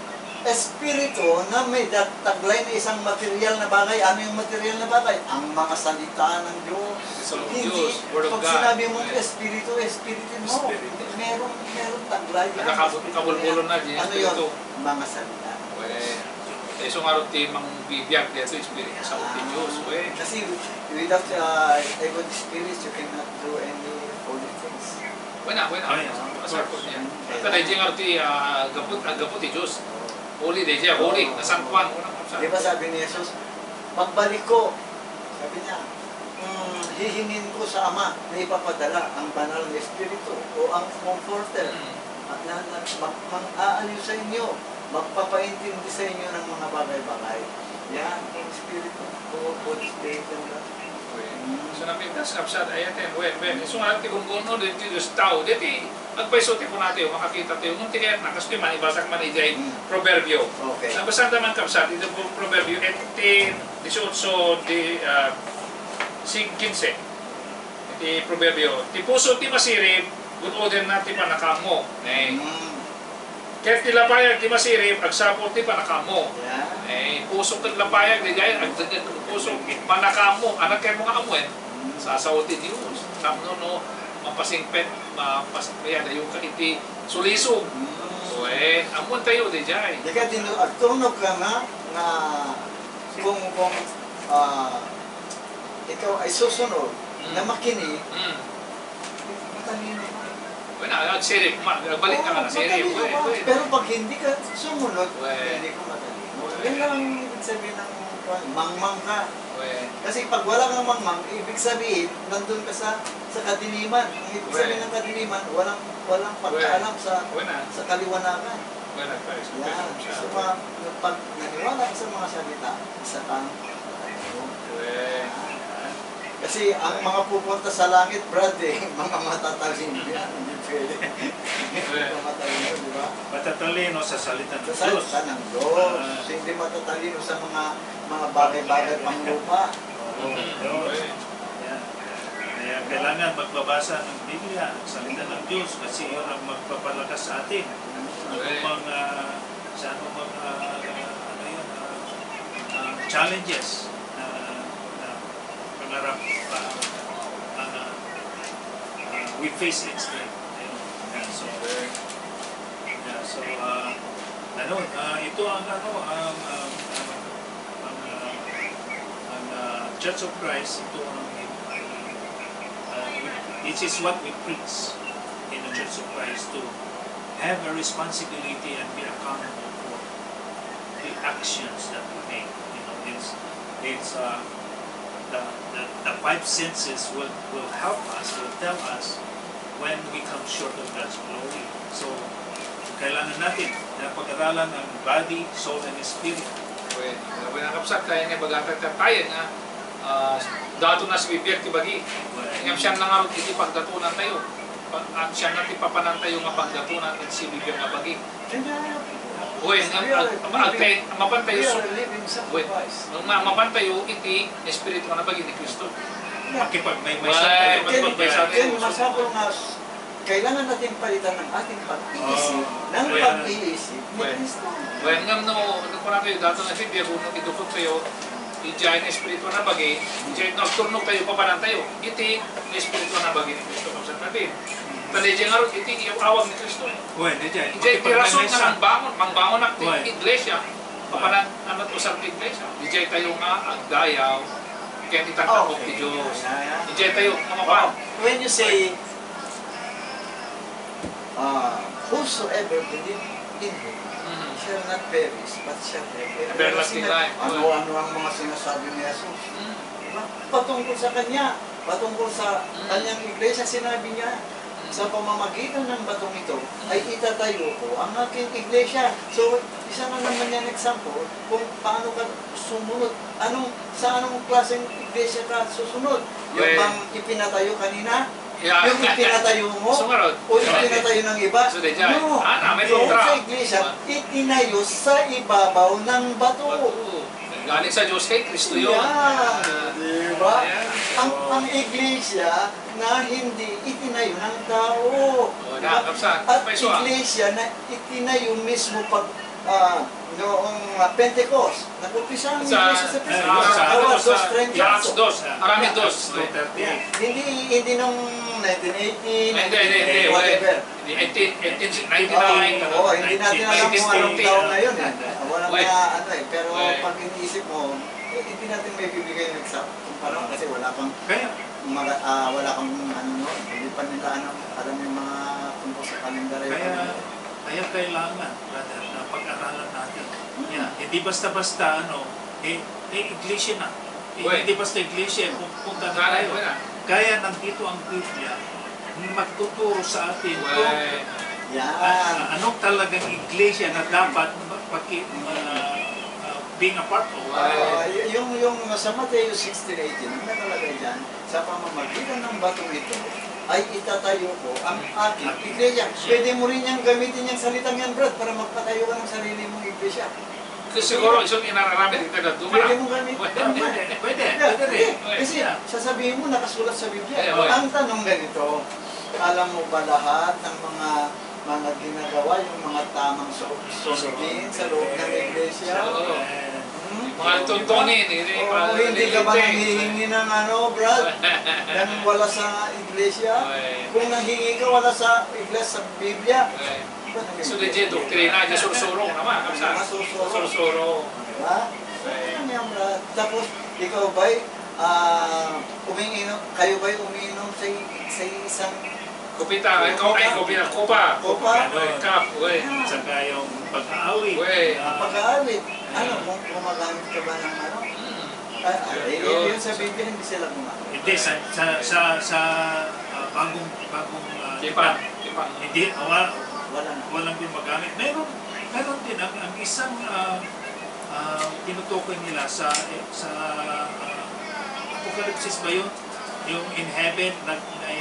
Espiritu na may dat-, taglay na isang material na bagay. Ano yung material na bagay? Ang mga salita ng Diyos. Sa Hindi, Diyos, Word of pag God. sinabi mong Wen. Espiritu, Espiritu mo. Espiritu. Merong, merong taglay yan. Nakakabul-, kabulbulon na, di Ano yun? Espiritu. Mga salita ng Diyos. Wen. Eh, so nga rin ti mangbibiyag dito, Espiritu Santo ti Diyos. Wen. Kasi without, uh, a good spirit, you cannot do any holy things. Wala, wala. Ay, of course. Masapul niya. Mm. Ata daydi nga ti, ah, gapu, ah, gapu ti Diyos. Holy daydi, holy, Oo. nasantuan, wala ka sa Di ba sabi ni Jesus, "Pagbalik ko," sabi niya, "mm, hihingin ko sa Ama na ipapadala ang banal na Espiritu o ang Comforter Mm. at na, na, mag, mang-aaliw sa inyo, magpapaintindi sa inyo ng mga bagay-bagay." Yan, ang Espiritu, o Holy Spirit ng God. Wen. Mm. So, napintas, kapsat, ayaten, wen, wen. So, nga, ti gunggono, daydi Diyos tao. Daydi, agpayso ti kunatayo, makakita tayo. Ngunti kayat na, kastoy man, ibasa man idiay Mm. Proverbio. Okay. Nabasa ta man, kapsat, iti Pro-, Proverbio eighteen, dieciocho, di, ah, si-, quince. Iti Proverbio, ti puso ti masirib, gun-odenna ti pannakaammo. Eh. Mm. Ket ti lapayag ti masirib, agsapul ti pannakaammo. Yeah. Eh, puso ket lapayag, di jay, agdengngeg ket puso, pannakaammo, anak ket mo nga amuen, Mm. sasao ti Dios. Tapno no, mapasingpet, mapas-, mayadayo ka iti sulisog. Mm. So, eh, amuen tayo, di jay. Di ka din, agturnog ka nga, nga kung, kung, ah, ikaw ay susunod Mm. na makinig, Mm. matalino ka. Wala, agsirib, ma-, balik ka Oo, nga, sirib. Matalino Weh, ka. weh. Pero pag hindi ka sumunod, Weh. hindi ka matalino. Weh. Yan lang ang ibig sabihin ng kwan, mangmang ka. Weh. Kasi pag wala kang mangmang, ibig sabihin, nandun ka sa, sa kadiliman. Ang ibig Weh. sabihin ng kadiliman, walang, walang Weh. pagkaalam sa, Weh na. sa kaliwanagan. Weh na, Christ. Yan. Christ. So, ma-, pag naniwala ka sa mga salita, isa kang matalino. Weh. Kasi ang mga pupunta sa langit, Brad, eh, mga matatalino yan. Hindi pwede. Hindi Amen. ka matalino, di ba? Matatalino sa salita ng Sa Diyos. salita ng Diyos. Ah. Hindi matatalino sa mga, mga bagay-bagay pang lupa. Oo. Mm. Yun. Amen. Yan. Kaya kailangan magbabasa ng Biblia, ng salita ng Diyos, kasi yun ang magpapalakas sa atin. Amen. Anumang, ah, sa anumang, ah, ano yun, ah, ah, challenges na, na pangarap, ah, ah, ah, we face each day. Ayun. Yeah, so, yeah, so, ah, ano, ah, ito ang, ano, ang, ang, ang, ang, ah, ang, ah, Church of Christ, ito ang, ah, this is what we preach in the Church of Christ, to have a responsibility and be accountable for the actions that we make. You know, it's, it's, uh, the, the, the five senses will, will help us, will tell us when we come short of God's glory. So, kailangan natin na pag-aralan ang body, soul, and spirit. Well, well, kapsat, kaya nga, baga tayo nga, ah, daton na si Biblia ti bagi. Well, Ngem siya na nga iti pagdatonan tayo. Pag, ah, siya na ti papanan tayo nga pagdatonan iti si Biblia nga bagi. Kanya, Wen, we ang, are ang, ang, living, agpay, mapan tayo we su-, are living wen, sacrifice. Ang ma-, mapan tayo iti espiritu nga nabagi ni Kristo. Yeah. Makipagmaymaysa Wen, tayo, Ken, makipagmaysa ken tayo. masapul nga s-, kailangan natin palitan ng ating pag-iisip, Oh, ng wen. pag-iisip ni Wen. Kristo. Wen, ngem no, no, kuna kayo, dato na siya, biya ko, no, idukot kayo, Idiay nga espiritu nga nabagi, idiay nga agturnogtayo, papanantayo iti espiritu nga nabagi ni Cristo, kabsat natin. Tan idiay ngarud, iti awag ni Cristo. Wen, idiay. Idiay ti rason nga Makipagmaymaysa. nangbangon, mangbangon ak ti Wen. iglesia. Wen. Papanan, ano, usar ti iglesia. Idiay tayo nga agdayaw ken itangtangok ti Okay. Dios. Yeah, yeah. Idiay tayo nga mapan. Oh, when you say, Ah, whosoever believe in him Mhm. shall not perish, but shall have everlasting Everlasting life. life. Ano, ano ang mga sinasabi ni Jesus? Mm. Diba? Patungkol sa kanya, patungkol sa Mm. kanyang iglesia, sinabi niya, Mm. "Sa pamamagitan ng batong ito, ay Mm. itatayo ko ang aking iglesia." So, isa na naman yan example kung paano ka sumunod. Anong, sa anong klaseng iglesia ka susunod? Yung Well, bang ipinatayo kanina? Yeah. Yung itinatayo mo, Sumunod. O itinatayo ng iba. So, they dyan. No. Ah, na, may Yung kontra. Sa iglesia, itinayo sa ibabaw ng bato. Bato. Galing sa Diyos kay Kristo yun. Yan. Ah. Di ba? Yan. Ang, ang iglesia na hindi itinayo ng tao. Oh, Di ba? Nakakapsan. At May suwa. Iglesia na itinayo mismo pag, ah, noong, ah, Pentecost. Nag-umpisa ang Sa, iglesia sa sa, Pentecost. sa, Acts dos, treinta. Acts dos. Arami dos. Acts two thirty. Hindi, hindi nung nineteen eighty, Hindi, hindi, hindi, whatever. Hindi, eighteen, eighteen ninety-nine, Oo, oo, hindi natin alam kung anong taon na yun eh. Wala Wait. na ano eh. Pero Wait. pag iniisip mo, eh, hindi natin may bibigay ng sa kung paano kasi wala pang Kaya, mga, ah, wala kang ano, no? Hindi pa nila ano, alam yung mga tungkol sa kalendaryo. Kaya, kaya kailangan, brother, na pag-aralan natin. Hmm. Yeah, hindi basta-basta, ano, eh, eh, iglesia na. Eh, Uy. Hindi basta iglesia, eh, pupunta na Kaya, tayo. wala. Kaya nandito ang Biblia, magtuturo sa atin Uy. kung Yan. ah, anong talagang iglesia na dapat paki-, ah, ah, being a part of. Uy. Ah, y-, yung, yung sa Mateo sixteen eighteen, ang nakalagay dyan, "Sa pamamagitan ng batong ito, ay itatayo ko ang aking iglesia." Pwede mo rin niyang gamitin yung salitang yan, Brad, para magpatayo ka ng sarili mong iglesia. Kasi siguro, isang inararamid kita na duma. Pwede mo gamitin. Pwede, pwede, pwede, Yeah, pwede rin. okay. Kasi Yeah. sasabihin mo, nakasulat sa Biblia. Yeah, okay. Ang tanong ganito, alam mo ba lahat ng mga, mga ginagawa, yung mga tamang su-, sundin sa loob ng iglesia? Oo. Hmm? Mga tuntunin, hindi Oo, mga hindi ka ba lilipin. nanghihingi ng ano, Brad? Ng wala sa iglesia? Okay. Kung nanghingi ka, wala sa iglesia, sa Biblia. Okay. Ano So, yung legit doktrina, di sursuro naman, kapsa. Mga sursuro. Sursuro. Diba? So, yun yan, Brad. Tapos, ikaw ba'y, ah, umiinom, kayo ba'y umiinom sa, sa isang Kupita, ay, ko-, ay, kupita, kupa. Kupa? Ay, cup, uy. At saka yung pag-aawit. Uy. Ah, Pag-aawit. Ano, ayan. kung gumagamit ka ba ng ano? Hmm. Ah, ah, Yun. eh, yun sa Biblia, hindi sila gumamit. Hindi, sa, sa, sa, sa, ah, bagong, bagong, ah, Tipan, tipan. tipan. Hindi, ah, wa-, Wala na. walang gumagamit. Meron, meron din ang, ang isang, ah, ah, tinutukoy nila sa, eh, sa, ah, Apokalipsis ba yun? Yung in heaven, nag-, may,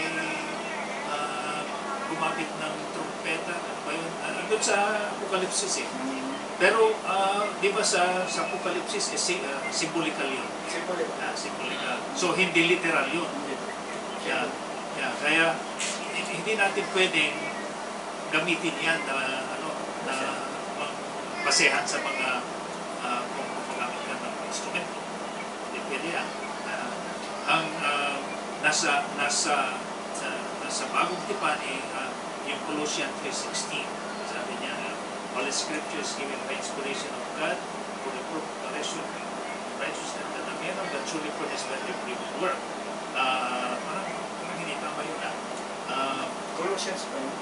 ah, gumamit ng trumpeta, ano ba yun? Ah, andun sa Apokalipsis eh. Mm. Pero, ah, di ba sa, sa Apokalipsis, eh, si-, ah, symbolical yun. Symbolical. Ah, symbolical. So, hindi literal yun. Hindi. Yeah. Yeah. Kaya, hindi, hindi natin pwedeng gamitin yan na, ano, na mag-, basehan sa mga, ah, kung gumagamit ka ng instrumento. Hindi pwede yan. Ah, ang, ah, nasa, nasa, sa, nasa Bagong Tipan, eh, ah, yung Colossians three sixteen, sabi niya, ah, "All scripture is given by inspiration of God for the purpose of correction, righteousness, that a man of God truly furnished by every good work." Ah, parang, parang hindi tama yun, ah. Ah, Colossians pa yun.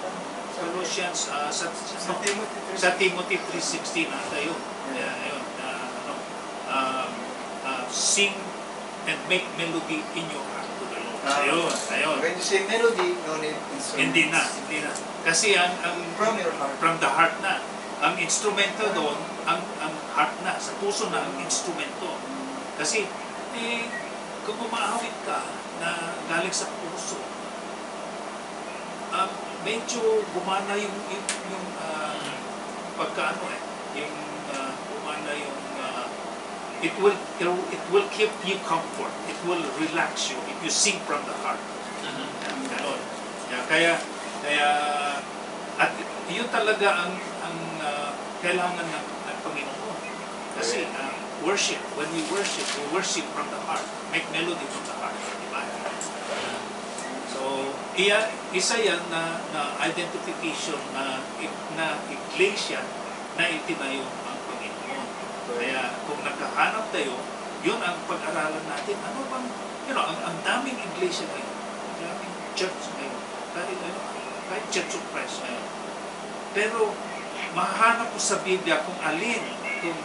Colossians, ah, sa, sa, Sa Timothy three. sa Timothy three sixteen, ah, tayo. Yeah. Yeah, ayun, ah, ano, um, ah, "Sing and make melody in your heart to the Lord." Ah. Ayun, ayun. When you say melody, no need instruments. Hindi na, hindi na. Kasi ang, ang From your heart. from the heart na. Ang instrumento doon, ang, ang heart na, sa puso na ang instrumento. Kasi, eh, kung umaawit ka na galing sa puso, ah, medyo gumana yung, yung, yung, ah, pagkaano eh, yung, ah, gumana yung, ah, it will, it will, it will give you comfort, it will relax you if you sing from the heart. Mhm. Yan, ganon. Yan, kaya, kaya, at yun talaga ang, ang, ah, kailangan ng, ng Panginoon. Kasi, ah, worship, when we worship, we worship from the heart. Make melody from the heart, di ba? So, iya, isa yan na, na identification na ig-, na iglesia na itinayo ang Panginoon. Kaya kung naghahanap tayo, yun ang pag-aralan natin. Ano bang, you know, ang, ang daming iglesia ngayon, ang daming church ngayon, kahit ano, kahit Church of Christ ngayon. Pero mahanap ko sa Biblia kung alin, kung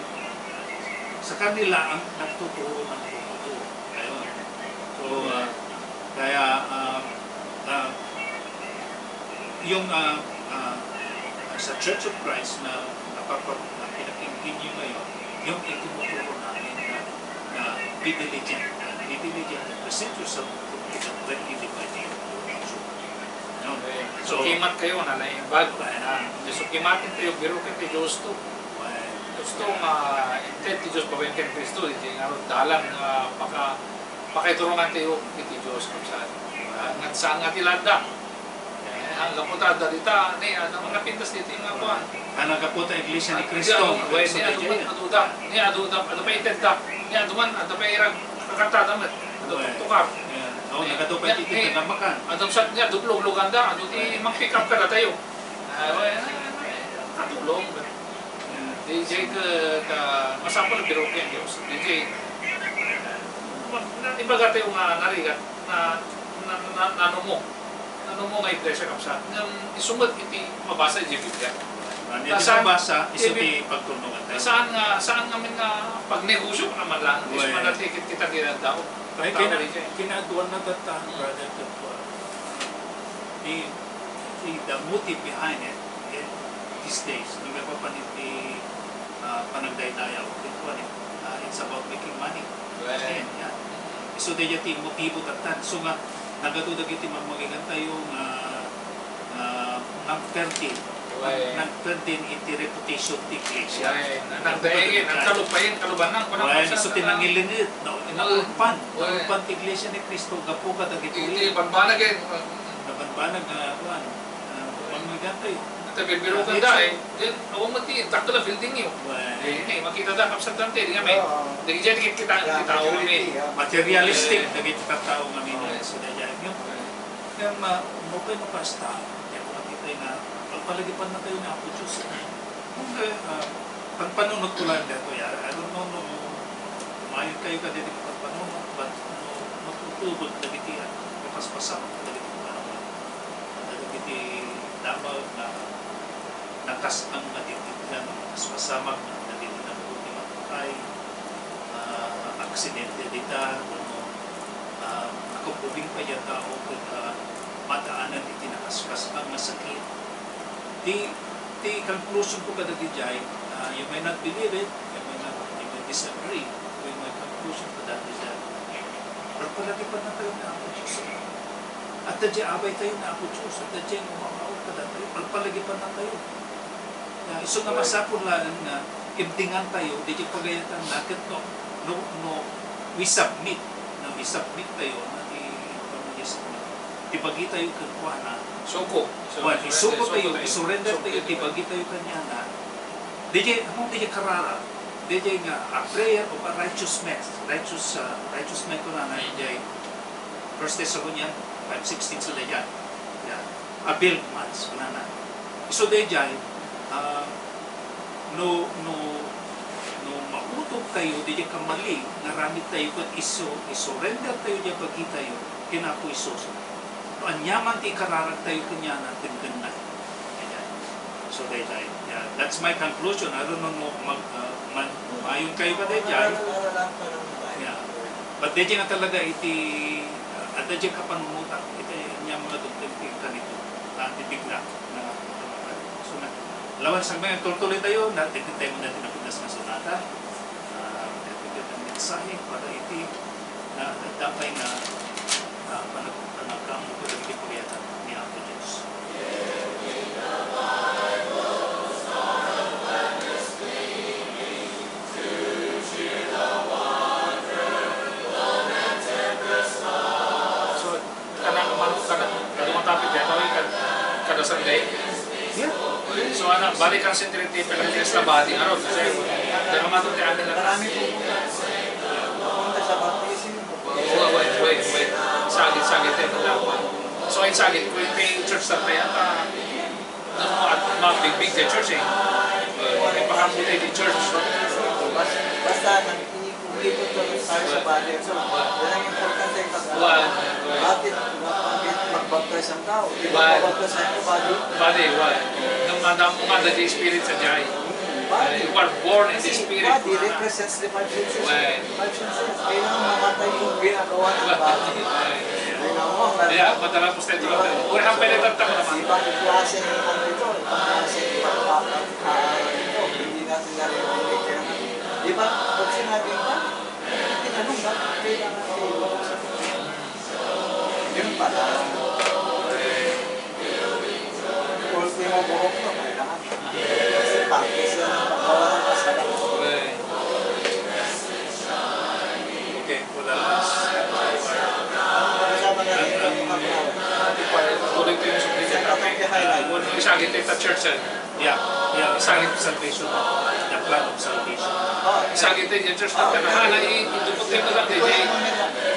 sa kanila ang nagtuturo ng totoo. Ayun. So, ah, kaya, ah, ah, yung, ah, ah, sa Church of Christ na napapag-, na pinakinggan niyo ngayon, yung itinuturo namin na, na be diligent, ah, be diligent to present yourself to the ready by the Lord. So, So, kimat kayo nga naimbag. Ayan. Dios, so kimaten tayo, biruken ti Dios to. Ayan. Dios to nga inted ti Dios babaen ken Cristo, di nga dalan nga paka-, pakaiturungan tayo iti Dios, kabsat. Ayan. Nga saan nga ti landa. Eh, ang gapu ta, adda dita, ni, ano, mga pintas dito yung mga kuwan. Ang gapu ta, Iglesia ni Cristo. Ayan, ni, adu man, adu da, ni, adu da, adu pa inted da, ni, adu man, adu pa irag, kakanta da man, adu tukar. Ayan. Oh, nagadu pa iti kagamakan. Adu sa, ni, adu luglugan da, adu ti mang pick up ka da tayo. Ah, well, katulong. Ayan. D J ka, ka, masapul ang biruken, Dios. D J, ibaga tayo nga narigat, na, na, na, nano mo. Nano mo nga iglesia, kabsat? Ngem isu met iti mabasa iti Biblia. Ania ti mabasa, isu ti pagtulnugan tayo. Saan nga, saan nga men nga pagnegosyo ka naman lang, is manatikit kita di tao. Ay, kina-, kinaduan na tatta, brother, ket, uh, the, the, the motive behind it, eh, these days, nagpapanit ti, uh, panagdaydayaw, ket kuan, eh, uh, it's about making money. Right. Again, yeah. So, dayta ti motibo tattan. So nga, nagadu dagiti mammagigan tayo nga, nga nagperdin, nagperdin iti reputation ti iglesia. Nagdaingin, nagkalupayen, kalubanan, kunam. So, ti nangilinged, na-, naulpan, naulpan ti iglesia ni Cristo, gapu kadagitoy. Iti banbanag, eh. Nabanbanag nga, kuan, ah, mammagigan tayo. Ita bibirukan da, eh. Then, awan mo ti, dakkel a building yo. Well, eh, eh, makita da, kapsat dante, di kami. Oo. Di kami, di kita, yeah, kita, majority, amin. Yeah. Materialistic, yeah, dagiti tattao nga amin, oo, so, daydiay, no? Right. Kaya ma-, mapay mapasta, kaya makita nga, pagpalagipan na tayo ni Apo Diyos. Kung kaya, ah, pagpanunot ko lang dito, ya, I don't know, no, umayon kayo ka dito pagpanunot, but, no, matutubod na dito, ah, kapaspasan ko dito, ano, dagiti damag nga nakasang nga didiklan, nakaspasamak nga dagiti naputi mapatay, ah, aksidente dita, wenno, ah, nakabubing pay a tao ket, ah, madaanan iti nakaspasmak nga sakit. Ti, ti conclusion ko kadagiti jay, ah, you may not believe it, you may not, you may disagree with my conclusion kadagiti jay. Pero palagipan na tayo ni Apo Diyos. Adda diay abay tayo ni Apo Diyos, adda diay mamaon kadatayo, pagpalagipan na tayo. Na isu nga masapul laeng nga imtingan tayo, diay pagayatanna, ket no, no, no, we submit, no, we submit tayo, no, ti, ti bagi tayo kenkuana. Suko. Well, isuko tayo, isurrender tayo, ti bagi tayo kaniana. Diay, amo diay karara, diay nga, a prayer of a righteous man, righteous, uh, righteous man kunana, diay, First Thessalonians five sixteen, so daydiay. Yeah. Availed much, kunana. So daydiay, ah, no, no, no mautob tayo, daydiay kamali nga aramid tayo ket isu-, isurrender tayo diay bagi tayo ken Apo Jesus. No aniaman ti ikararag tayo kaniana, kenkenna. Ayan. So, daydiay. Yeah, that's my conclusion. I don't know no mag-, uh, man-, maayon kayo ka, daydiay. Yeah. But daydiay nga talaga iti, uh, adda diay kapanunotan, iti ania nga mga doktrina ti kanito. Ah, ti bigla nga, so, na, lawan sa mga tultuloy tayo, na, daydiay tayo na tinapindas nga sonata. Ah, daydiay tayo mensahe para iti, na, dapay nga, ah, panag-, panagkammo kadagiti pagayatan ni Apo Dios. So, kana, mano, kana, kada matapit dito, eh, kad-, kada Sunday. Yeah. So, ana, balikan si Trinity, pero hindi sa body, ano, kasi, dahil matapit, amin na. Marami po. Punta sa baptism. Wait, wait, wait, wait. Saglit, saglit, eh, wala. So, ay saglit, kung yung may church na tayo, ah, no, at mabigbig the church, eh. Eh, ipakabuti the church. Bas-, basta nang iniikumbito to tayo sa body. So, yan ang importante yung pag-, bakit mag-, magbaptize ang tao? Di ba mabaptize ang body? Body, why? Nung madamo nga, the spirit sa jay. Body. You are born in the spirit. Kasi body represents the five senses. Why? Five senses. Kailangan mamatay yung ginagawa ng body. Why? Kailangan mo, kaya madala po sa ito. Di ba? Uri ang pinagtagtag naman. Ibang klase ng ano ito, ibang klase ng pagpapag-, ah, ito, hindi natin naririnig. Kaya nga, di ba, pag sinabi ba, tinanong ba, kailangan kayo sa yun pala. Iti ta church, eh. Yeah, yeah, sa salvation, the plan of salvation. Ah, sa iti church na, ah, na, na, i-, idukot tayo na lang, di, di,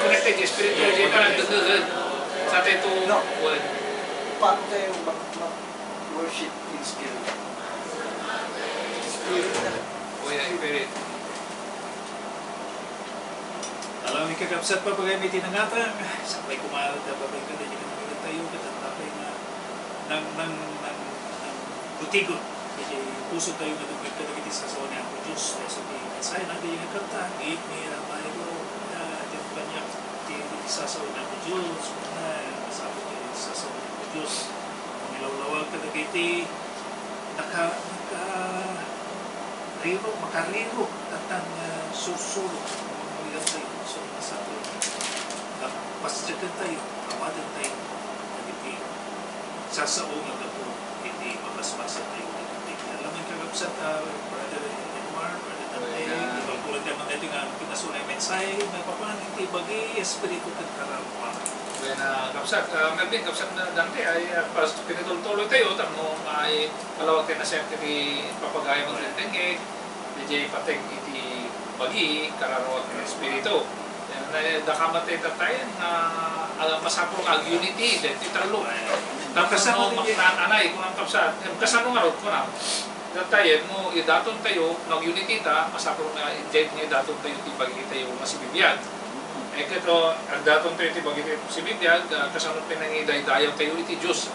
connected, di, spiritual, di, parang gagawin. Sa tayo to, no. Word. Paano tayo mag-, mag-, worship in spirit? Spirit na. Oh, yeah, spirit. Alam ni kakabsat, papagayam iti nangatang, sakbay kumaal, ta babay ka, di ka nagkakatayo, ket ang tapay nga nang, nang, nang, nang butigon iti puso tayo nga dumngeg kadagiti sasawa ni Apo Dios. Kaysa ti mensahe na di nga karta, giit ni Ramayro, ah, ti paniak ti sasawa ni Apo Dios, kuna, masapul ti sasawa ni Apo Dios. Ang ilawlawag kadagiti naka-, naka-, riro, makariro, tatang, ah, sursuro, mga tayo, so, masapul. Ah, pasyagan tayo, awadan tayo, dagiti sasao nga gapu iti mabasbasa tayo iti Biblia. Alam mo, kakabsat, ah, Brother Edmar, Brother Dante, well, ah, ipagkulat naman natin nga pinasuna yung mensahe, may papan, iti bagi, espiritu, ken kararua. Well, ah, kabsat, ah, Melvin, kabsat na Dante, ay, ah, pas-, pinitultuloy tayo, tapno, ay, palawag tayo na siyempre iti papagayam nga well, dengdengngeg, diay pateg iti bagi, kararua ken espiritu. Yan, eh, dakama tayo tattayen nga, ah, masapul nga ag-unity, dahil ti tallo. Tapos kasano no, din yan? Maknaan, anay, kunam kapsat, em, kasano nga rod, kunam? Tattayen, no, idaton tayo, no, ag-unity ta, masapul nga, diay nga idaton tayo ti bagi tayo nga sibibiag. Eh, kato, agdaton tayo ti bagi tayo sibibiag, ah, kasano pinangidaydayaw tayo iti Diyos?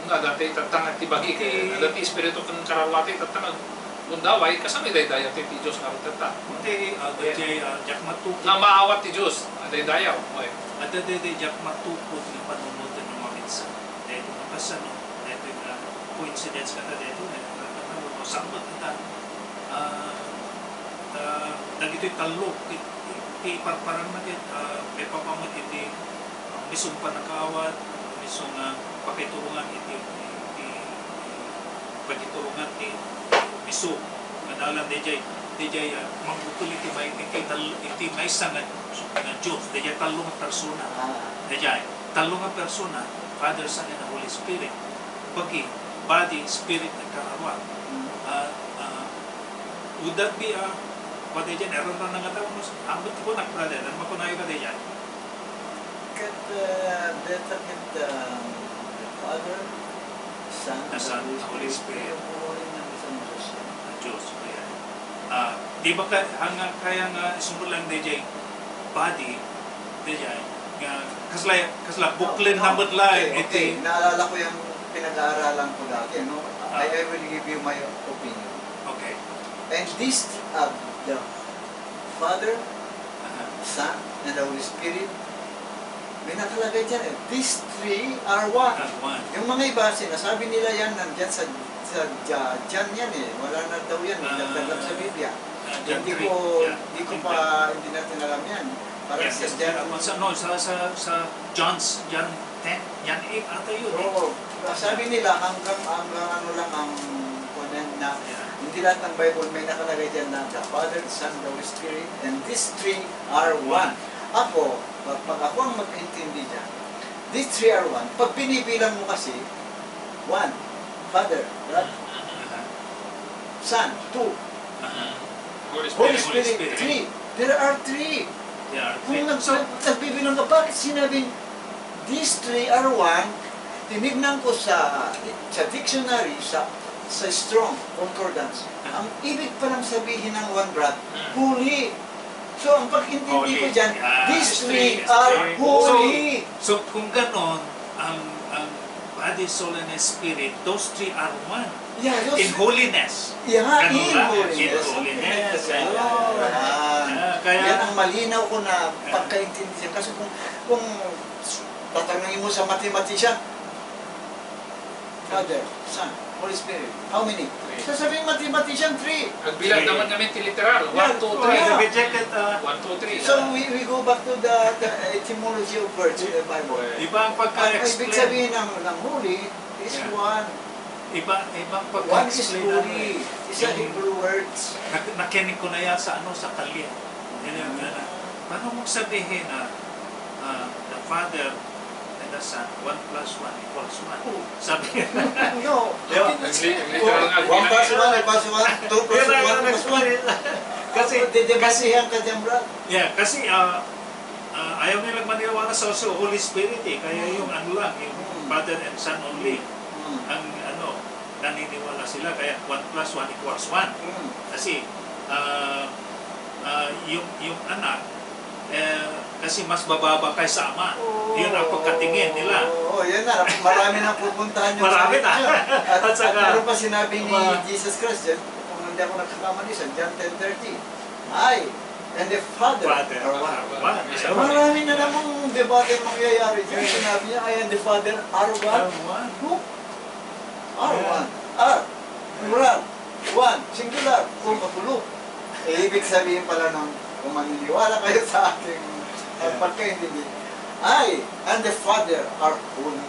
Nga, dati tattang ti bagi, iti, dati espiritu ken kararua ti tattang ag-, gundaway, kasano idaydayaw ti, ti Dios nga rutatta? Iti, ah, yes, daydiay, ah, diak matukod. Nga maawat ti Dios, ah, daydayaw, oy. Adda daydiay diak matukod nga panunoten nga maminsan. Daytoy nga kasano, daytoy nga coincidence kata daytoy, nga, nga, nga, no, sangpet kata, ah, ah, dagitoy tallo, ti, ti, ti parparanna ket, ah, maipapanget iti Ang misong pannakaawat, ang misong, ah, pakiturongan iti, iti, iti pakiturongan ti miso nga dalan daydiay, daydiay, ah, mangbukel iti may, iti tal-, iti maysa nga, nga Dios, daydiay tallo nga persona. Ah. Daydiay tallo nga persona, Father, Son, and Holy Spirit. Bagi, body, spirit, and kararua. Mm. Ah, ah, would that be, ah, what daydiay, naranran nga tao, no? Ambet ti kunak, brother, ano makunayo ka daydiay? Ket, ah, dayta ket, ah, the Father, Son, the Son, Holy Spirit. Holy Spirit. Puro nga Dios. Dios, kaya. Ah, di ba ka, ang, ah, kaya nga isumrek lang daydiay body, daydiay, nga, kasla, kasla, buklen na met laeng, okay, okay. Naalala ko yung pinag-aaralan ko dati, no? I, ah, I will give you my opinion. Okay. And this, uh, the Father, aha, Son, and the Holy Spirit, may nakalagay dyan eh. These three are one. Are one. Yung mga iba, sinasabi nila yan, nandyan sa, sa Ja-, John yan eh. Wala na daw yan eh. Ah, nagdagdag sa Biblia. Ah, John three. Hindi ko, yeah, hindi ko pa, hindi natin alam yan. Parang yes, sa yes, John. Ah, sa, no, sa, sa, sa John's, John ten, John eight ata yun eh. Oo. Sabi nila, hanggang, hanggang ano lang ang kuwan na, yeah, hindi lahat ng Bible may nakalagay dyan na the Father, the Son, the Holy Spirit, and these three are one. Ako, pag, pag ako ang mag-intindi dyan, these three are one. Pag binibilang mo kasi, one, Father, right? Son, two, Holy Spirit. Holy Spirit, three. There are three. There are three. Kung nag-, so, nag-, nagbibilang ka, bakit sinabing, "These three are one"? Tinignan ko sa, sa dictionary, sa, sa Strong Concordance. Ah. Ang ibig palang sabihin ng one, Brad, hmm, holy. So, ang pag-intindi ko dyan, yeah, these three are holy. So, so, kung ganon, ang, ang body, soul, and spirit, those three are one. Yeah, those, in holiness. Yeah, in holiness. In holiness. Ayun. Ah, kaya yan ang malinaw ko na pagkaintindi. Kasi kung, kung tatanungin mo sa mathematician, Father, Son, Holy Spirit, how many? Three. Sasabihin mathematician, three. Agbilang naman kami ti literal. One, two, three. Yeah. One, two, three. So, we, we go back to the, the etymology of words in the Bible. Iba ang pagka-explain. Ang ibig sabihin ng, ng holy is one. Iba, ibang pagka-explain. One is holy. It's a Hebrew words. Nak-, nakinig ko na yan sa, ano, sa kalye. Yan yung, ano, paano mong sabihin na, ah, the Father, Sa one plus one equals one. Oh. Sabi niya. No. Yo, ang li- ang literal nga, one plus one equals one, two plus one equals one. Kasi, kasi, yeah, kasi, ah, ah, ayaw nila maniwala sa, sa Holy Spirit eh. Kaya yung ano lang, yung Father and Son only. Ang ano, naniniwala sila, kaya one plus one equals one. Kasi, ah, ah, yung, yung anak, eh, kasi mas mababa kaysa ama. Yun ang pagkatingin nila. Oo, yan na. Marami nang pupuntahan yung Marami na. At, At saka, at meron pa sinabi ni Aba. Jesus Christ dyan, kung hindi ako nagkakamali, sa John ten thirty, "I and the Father Father are one." are one. Isa pa. Marami na namang debate ang mangyayari dyan. Sinabi niya, "I and the Father are one." Are one. Who? Are one. Are. Plural. One. Singular. Kung kapulo. Eh, ibig sabihin pala ng kung maniniwala kayo sa aking uh, pagkaintindi, "I and the Father are holy."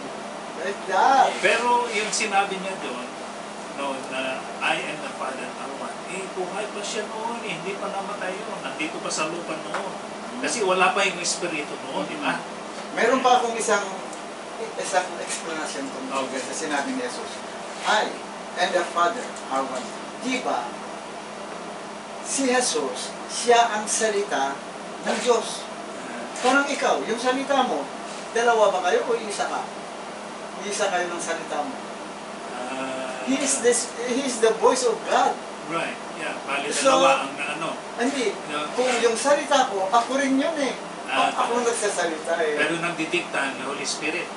Like that. Pero yung sinabi niya doon, no, na "I and the Father are one." Eh, buhay pa siya noon eh. Hindi pa namatay yun. Nandito pa sa lupa noon. Kasi wala pa yung Espiritu noon, di ba? Meron pa akong isang isang explanation tungkol Okay. sa sinabi ni Jesus. "I and the Father are one." Di ba, si Jesus, siya ang salita ng Diyos. Parang ikaw, yung salita mo, dalawa ba kayo o isa ka? Isa kayo ng salita mo. Ah, He is this, he is the voice of God. Right. Yeah. Bali, So, dalawa ang naano. Hindi. Yeah. Kung yung salita ko, ako rin yun eh. Ah, A- ako ang nagsasalita eh. Pero nagdidikta ang Holy Spirit.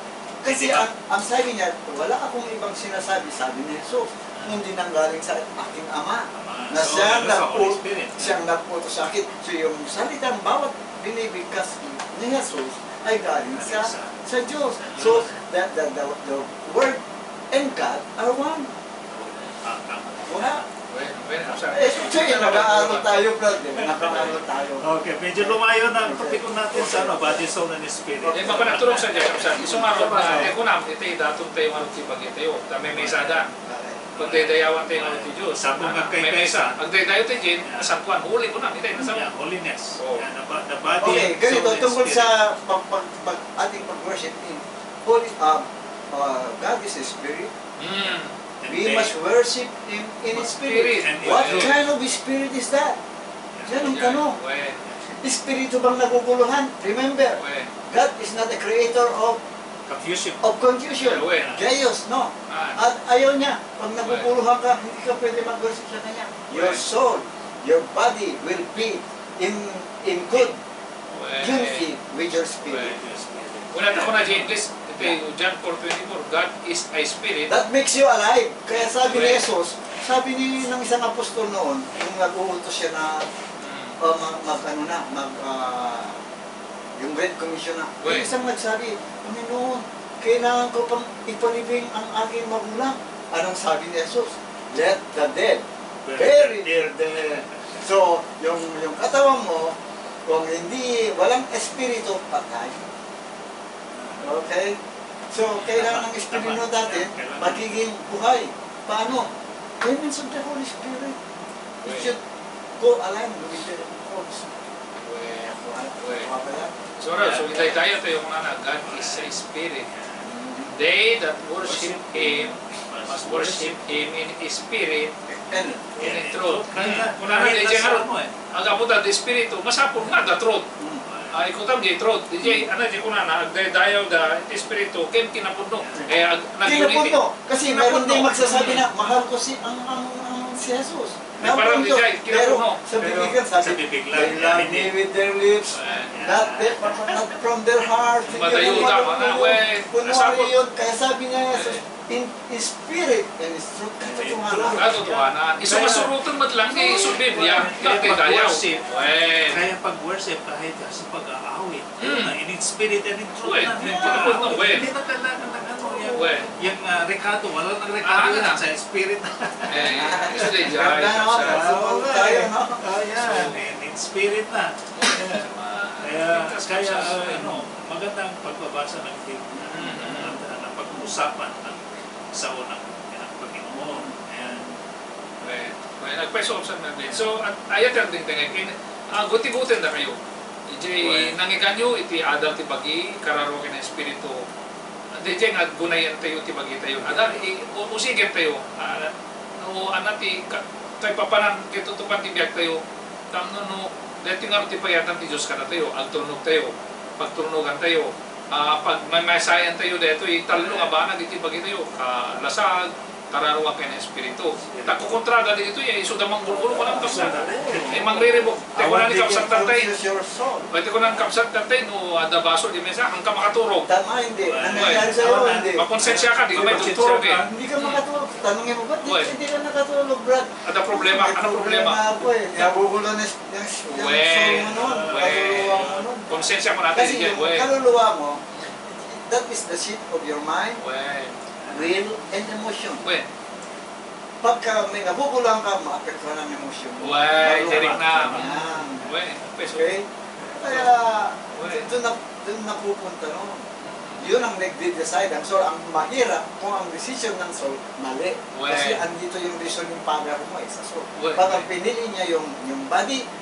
Kasi Di ba? ang, ang sabi niya, "Wala akong ibang sinasabi," sabi ni Jesus, "kundi nanggaling sa aking Ama, Ama. na So, siyang ano sa Holy nagpu- Spirit? Siyang nagputo sa akin." So yung salitang bawat binibigkas ni Jesus ay galing sa, Galing sa sa Diyos. So, the, the, the, the Word and God are one. Ah, tama. Wala. Well, well, I'm sorry. Eh, sige, nag-aaral tayo, brother. Nag-aaral tayo. Okay, medyo lumayo na ang topiko natin sa ano, body, soul, and spirit. Eh, mapanagturong sa Diyos, I'm sorry. Gusto nga ako, eh, kunam, iti daton tayo nga nagtipag itayo. Kami may sada. Pagdaydayawan tayo nga ti Diyos. Sa kung Ah, may kaysa. Mesa. Pagdaydayaw tayo, Jane, Yeah. Kasantuan. Huli ko na, kita yung Yeah, holiness. Oh. Yeah, the, bo- the body, Okay, ganito, soul, and tungkol spirit. Sa pag, pag, pag, ating pag-worship in Holy, uh, uh, God is a spirit. Mm. We must worship Him in Spirit. Spirit. What kind of spirit is that? Yan ang tanong. Espiritu bang naguguluhan? Remember, God is not a creator of confusion. Of confusion. Chaos, no? At ayaw niya, pag naguguluhan ka, hindi ka pwede mag-worship sa Kanya. Your soul, your body will be in in good Well, unity with your spirit. Well, well, ako na, James, ito yung John four twenty-four, God is a spirit. That makes you alive. Kaya sabi ni Jesus, sabi ni ng isang apostol noon, yung nag-uutos siya na mm. uh, mag, mag ano na, mag uh, yung Great Commission na. Well, yung isang nagsabi, "Panginoon, kailangan ko pang ipalibing ang aking magulang." Anong sabi ni Jesus? "Let the dead bury their dead." So, yung, yung katawan mo, kung hindi, walang espiritu, patay. Okay? So, kailangan ng espiritu natin magiging buhay. Paano? By means of the Holy Spirit. It should go along with the Holy Spirit. Well, well. So, so, itay tayo tayo mga na, God is a spirit. They that worship Him must worship Him in spirit and in truth. Kaya, kaya, kaya, kaya, kaya, kaya, Agapo ta ti Espiritu, masapul nga da truth. Ay, kutam di truth. Di jay, ano, di kunana, agdaydayaw da ti Espiritu, ken kinapudno. Eh, ag, nag-unity. Kinapudno. Kasi meron din magsasabi na, "Mahal ko si, ang, ang, ang si Jesus." Parang di jay, kinapudno. Pero sa bibig lang, sabi, "I love me with their lips, not, their, not from their heart." Madayo tama na, we. Kunwari yun, kaya sabi niya, Jesus, In spirit and in truth. Katotohanan. Katotohanan. Isu nga suruton met lang ti isu Biblia. Kaya pag-worship, kaya pag-worship, kahit sa pag-aawit, in spirit and in truth na. Hindi na kailangan ng ano, yung, yung ah, rekado, wala nang rekado yan, sa spirit. Eh, isu di jay. Tayo, no? Oh, yan. In, in spirit na. Kaya, kaya, ah, ano, maganda ang pagbabasa ng Biblia. Maganda na pag-uusapan ang sa unang, unang Panginoon. Ayan. Well, well, nagpaiso sa natin. So, at ayat ang tingtingin, kin, ah, guti-gutin na kayo. Ijay, nangikanyo, iti adal ti bagi, kararo ken espiritu, Daydiay nga aggunayan tayo ti bagitayo. Ada, i-, u-, usigen tayo. Ah, no, ana ti ka-, kaipapanan, kaitutupan ti biag tayo. Tapno no, daytoy nga ti payatan ti Dios kadatayo, agturnog tayo, pagturnogan tayo, ah, pagmaymaysayan tayo, daytoy tallo nga banag iti bagitayo, kalasag, kararuan ken espiritu. Ta kukontrada ditoy, eh, isu da manggulgulo, kunam, kapsat. Eh, mangriribuk. Te, kuna ni Kapsat Tatay. Pwede ko nang Kapsat Tatay, no, adda basol di mesa, hangka makaturog. Tama, hindi. Ang nangyari sa'yo, hindi. Makonsensya ka, di ka may tuturog, eh. Hindi ka makaturog. Tanungin mo, "Ba't di, hindi ka nakatulog, Brad?" Ada problema, ano problema? Ako, eh. Nabubulo na s-, yung, yung soul mo nun. Kaluluwa mo nun. Konsensya mo natin, kasi yung kaluluwa mo, that is the seat of your mind, will, and emotion. Pagka may nabubulan ka, maapektuhan ang emosyon mo. Uy, direct na. Yan. Uy, okay, so, okay? Kaya, uy, doon na, doon napupunta, no? Yun ang nagde-decide. Ang soul, ang mahirap kung ang decision ng soul, mali. Uy. Kasi andito yung reasoning power mo, eh, sa soul. Uy. Pag ang pinili niya yung, yung body,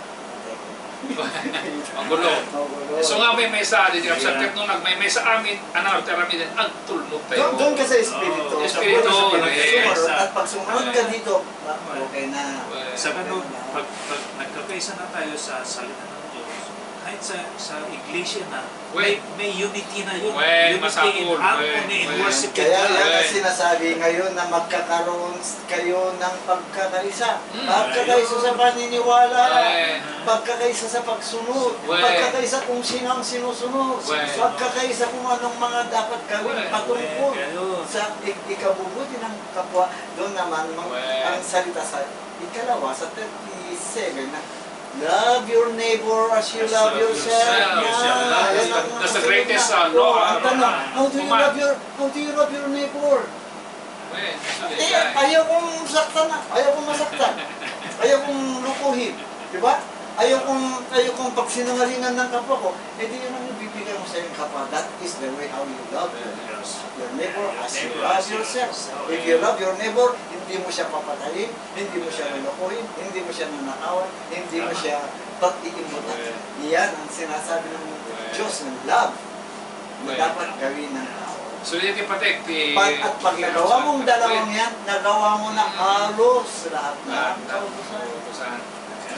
Magulo. Magulo. So nga, maymaysa, di, di, yeah, kapsat ket no nagmaymaysa amin, ano, ti aramiden, agtulnog tayo. Doon, doon ka sa espiritu. Oo. Espiritu, sa pagsunod, yes, at pag sumunod ka dito, okay na. Well, sa ganun, okay na. Pag, pag nagkakaisa na tayo sa salita ng Diyos, kahit sa, sa iglesia na, Well, may, may unity na yun. Well, unity in masapul, harmony, well, in worship with God. Kaya yan ang sinasabi ngayon na magkakaroon kayo ng pagkakaisa. Mm. Pagkakaisa sa paniniwala, well, pagkakaisa sa pagsunod, well, pagkakaisa kung sino ang sinusunod, well, pagkakaisa kung anong mga dapat gawin, well, patungkol, well, sa ik-, ikabubuti ng kapwa. Doon naman, mang-, well, ang salita sa ikalawa, sa thirty-seven na, "Love your neighbor as you love yourself." As you love yourself. Yan. That's the, that's the greatest, uh, law, uh, command. Ang tanong, how do you love your, how do you love your neighbor? Well, actually, eh, yeah, ayaw kong saktan na. Ayaw kong masaktan. Ayaw kong lukuhin. Di ba? Ayaw kong, ayaw kong pagsinungalingan ng kapwa ko. Eh, di yun ang ibibigay mo sa iyong kapwa. That is the way how you love your, yes, your neighbor as you love yourself. If you love your neighbor, hindi mo siya papatayin, hindi mo siya lolokohin, hindi mo siya nanakawan, hindi mo siya pag-iimutan. Tama. Yan ang sinasabi ng Diyos, ng love na dapat gawin ng tao. So, yan yung patek, ti-, at pag nagawa mong dalawang yan, nagawa mo na halos lahat na ang kautusan. Kautusan.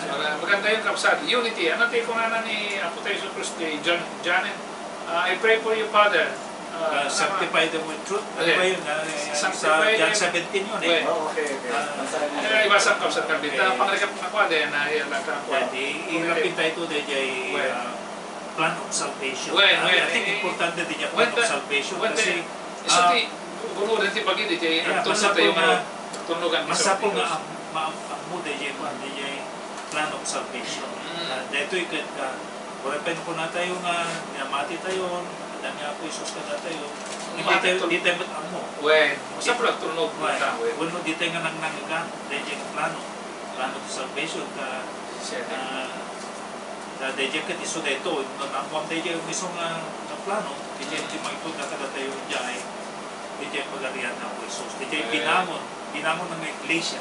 So, uh, maganda yung kapsat. Unity. Ano ti kunana ni Apo tayo Jesu Cristo, John, Janet? Uh, "I pray for you, Father." Uh, sanctify them with truth. Ano ba yun? Ah, sa John seventeen yun eh. Oh, okay, okay. Ah, basahin mo. Eh, ibasa ko sa kabit. Okay. Ah, pangrekap na ko, ade, na, yan, lang ka, yan, i-, ilapit tayo to, dayjay, ah, plan of salvation. Well, ah, well, I think eh, importante din yung plan of salvation kasi, ah, isu ti, guru, dayjay pagidi, dayjay, yeah, agtulnog tayo nga, agtulnogan ti salvation. Masapul nga, ma-, ammo, dayjay, kuan, dayjay plan of salvation. Mm. Ah, daytoy ket, ah, Uray pay no kunatayo nga, nga mati tayo, adda ni Apo Jesus kadatayo, di tayo, di tayo met ammo. Wen, masapul a agtulnog, wen, ta, wen. Wenno di tayo nga nangnangigan, dayjay nga plano, plano to salvation, ta, ah, ta dayjay ket isu daytoy, no naammoam dayjay nga isu nga, nga plano, dayjay ti mangipud na kadatayo idiay, idiay Pagarian ni Apo Jesus. Dayjay binangon, binangon nga iglesia,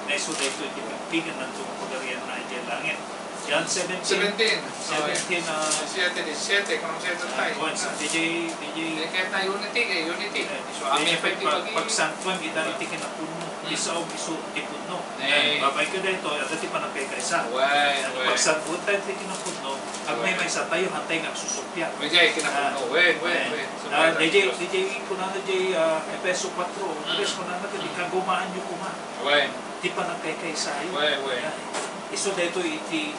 nga isu daytoy ti pigpignanto nga Pagarian na idiay langit. John seventeen. Seventeen. Seventeen, ah, siete, disisiete, kung ano siya tayo. Ah, kuwan, sa D J, D J. Eh, kahit na unity, eh, unity. Eh, so, D J, amin pa pag-, ipag-, pagsantuan, ita iti kinapudno. Hmm. Ti sao isu ti pudno. Eh. Babay ka dito, adda ti panagkaykaisa. Wen, wen. Pagsantuan tayo ti kinapudno, agmaymaysa tayo, hantay nga agsusuppiat. Wen, jay, kinapudno. Ah, wen, wen, wen. Ah, D J, D J, kunana jay, ah, Efeso kuwatro, tres, kunana, "Kagumaanyo koma." Wen. Ti panagkaykaysayo. Wen, wen. Isu daytoy iti,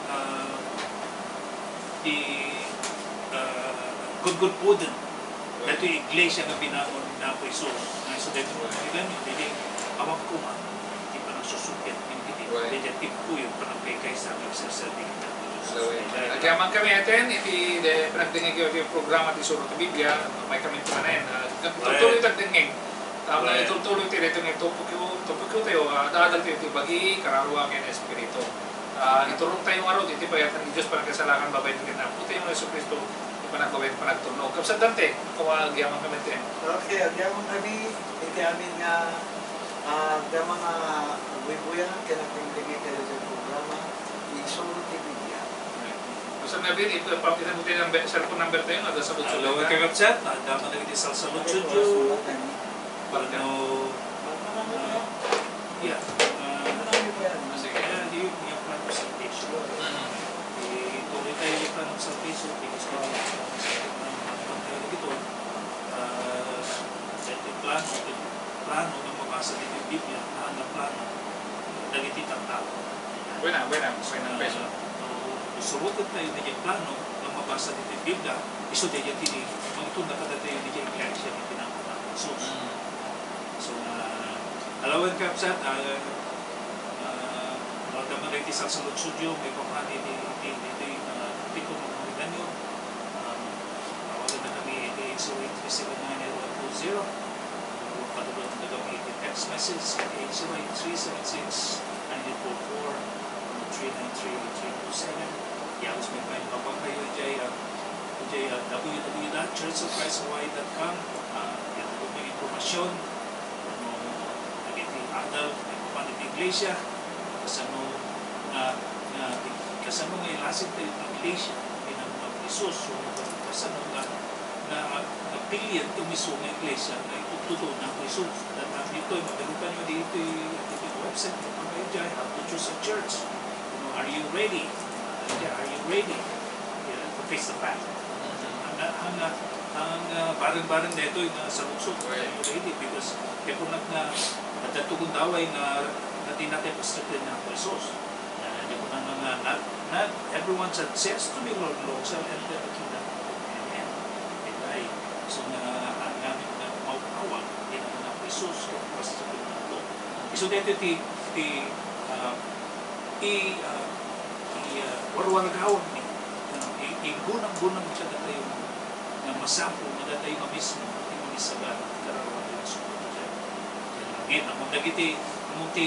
ah, ti, ah, gudgudpuden. Wen. Daytoy iglesia nga binangon ni Apo Jesus. Nga isu daytoy, wen, iti awan koma ti panagsusuppiat iti, wen, dayjay ti puyo panagkaykaysa nga agserserbi iti Apo Jesus. Wen. Agyaman kami, eten, iti de-, panagdengngeg iti programa ti Suro ti Biblia, may kami manen, ah, wen, tultuloy tagdengngeg. Tapno, right, itultuloy ti daytoy nga topikyo, topikyo tayo, ah, adda-adal tayo ti bagi, kararua, ken espiritu. Ah, iturong tayo ngarud iti payatan ti Dios, panagkasalakan, babaen ken Apo tayo nga Jesu-Cristo, ti panagbabaen, panagturnog. Kapsat Dante, agyaman kami iti. Okay, agyaman kami iti amin nga, ah, adda nga agbuybuya, ken agdengdengngeg kadaytoy programa, ti Suro ti Biblia. Right. Sir Navin, ipapakita mo tayo ng be-, cellphone number tayo, no? Doon sa Luzon. Hello, ka. Kakabsat, adda man dagiti salsaludsodyo. Partner. No, ah, yeah. Ah, sige. Kaya di yung plan of salvation. Mm. Eh, tuloy tayo yung plan of salvation because kami ang plan of salvation. Ah, plano, plano nga mabasa ditoy Biblia, nga plano dagiti tattao. Buena, buena, buena, ah, peso. No, suroten tayo dagiti plano nga mabasa ditoy Biblia, isu dagiti mangtunda kadatayo dagiti iglesia nga pinangunahan ni Jesus. Mm. So, ah, alawen, Kapsat, ah, ah, no adda man dagiti salsaludsodyo, maipapan iti, iti, iti, ah, tiko mo, um, tawagan na kami iti eight zero eight three seven nine nine one two zero. Padulot na kami iti text message, eight zero eight three seven six nine eight four four, three nine three three two seven. Yahoo, may pay mapang kayo, jay, ah, jay, ah, W W W dot church of Christ Hawaii dot com. Ah, yan po may impormasyon. No, dagiti adal, maipapan iti iglesia, kasano nga, nga, kasano nga ilasig tayo iti iglesia, pinangunahan ni Jesus, so, kasano nga, nga, nga pilian ti mismo nga iglesia nga itudtudona ni Jesus. Dagiti ditoy, makalukan nyo ditoy, ditoy website, maipapan kayo jay, how to choose a church. You know, are you ready? Are you ready? Yeah, to face the fact. Ang, ang, ang, ah, bareng-bareng daytoy nga saludsod, right, are you ready? Because kaya po nga, nga, adda ti gundaway nga, nga di na tayo pastuken nga Jesus. Ah, di po nga, nga, not, not everyone said, "Says to me, Lord, Lord, shall enter the kingdom of heaven." Right. So, nga, ang namin nga mawawag, di na nga Jesus, kaya pastuken nga to. So, daytoy ti, ti, ah, I, ah, i, ah, warwaragawagmi, ah, i, igunam-gunam kadatayo nga masapul nga datayo nga mismo ti mangisagan ti kararua ti nasubot idiay langit. Ammom dagiti, ammom ti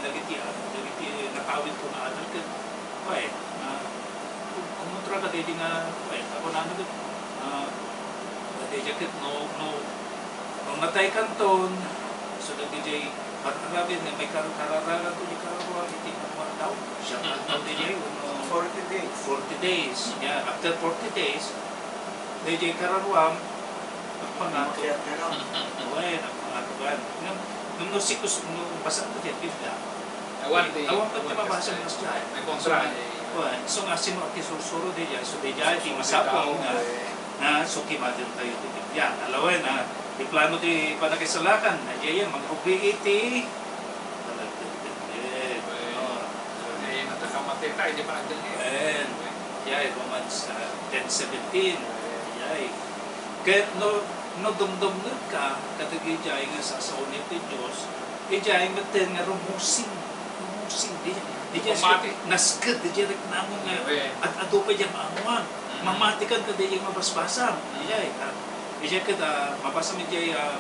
dagiti, ah, dagiti nakawit ko nga adal ket, pay, ah, kumontra kadaydi nga, pay, ako na, ah, daydi ket no, no, no nataykanton, so dagiti Ar-, aramid nga may kar-, kararagan to di kararua iti pagwardaw. Siya nga, mm, tawag diay, mm, wenno forty days. Forty days. Yeah, after forty days, daydiay kararuam, nagpangato. Makiat ka lang. Wen, nagpangatogan. Ngem, ngem no sikus-, no basam ko diay Biblia. Awan ti, awan ti mabasa nga diay. May kontra, eh. Wen, so nga sino ti sursuro diay, so diay, di masapul nga, eh, nga, so kimaten tayo ti Biblia. Alawen, ah, Ti plano ti panakisalakan, na diay mangrugri iti panagdengdengngeg. Wen. Oh. Wen, natakamate ta, iti panagdengngeg. Wen. Diay, Romans, ah, ten seventeen. Diay. Ket no, no dumdumngegka, kadagiti diay nga sasaonay ti Dios, idiay metten nga rumusing. Rumusing, di, di, nasked, di diay riknamon nga, wen, ad-adu pay diay maammoan. Mm. Mamatikan kadagiti mabasbasam. Mm. Diay, ah, Diay ket, ah, mabasam idiay, ah,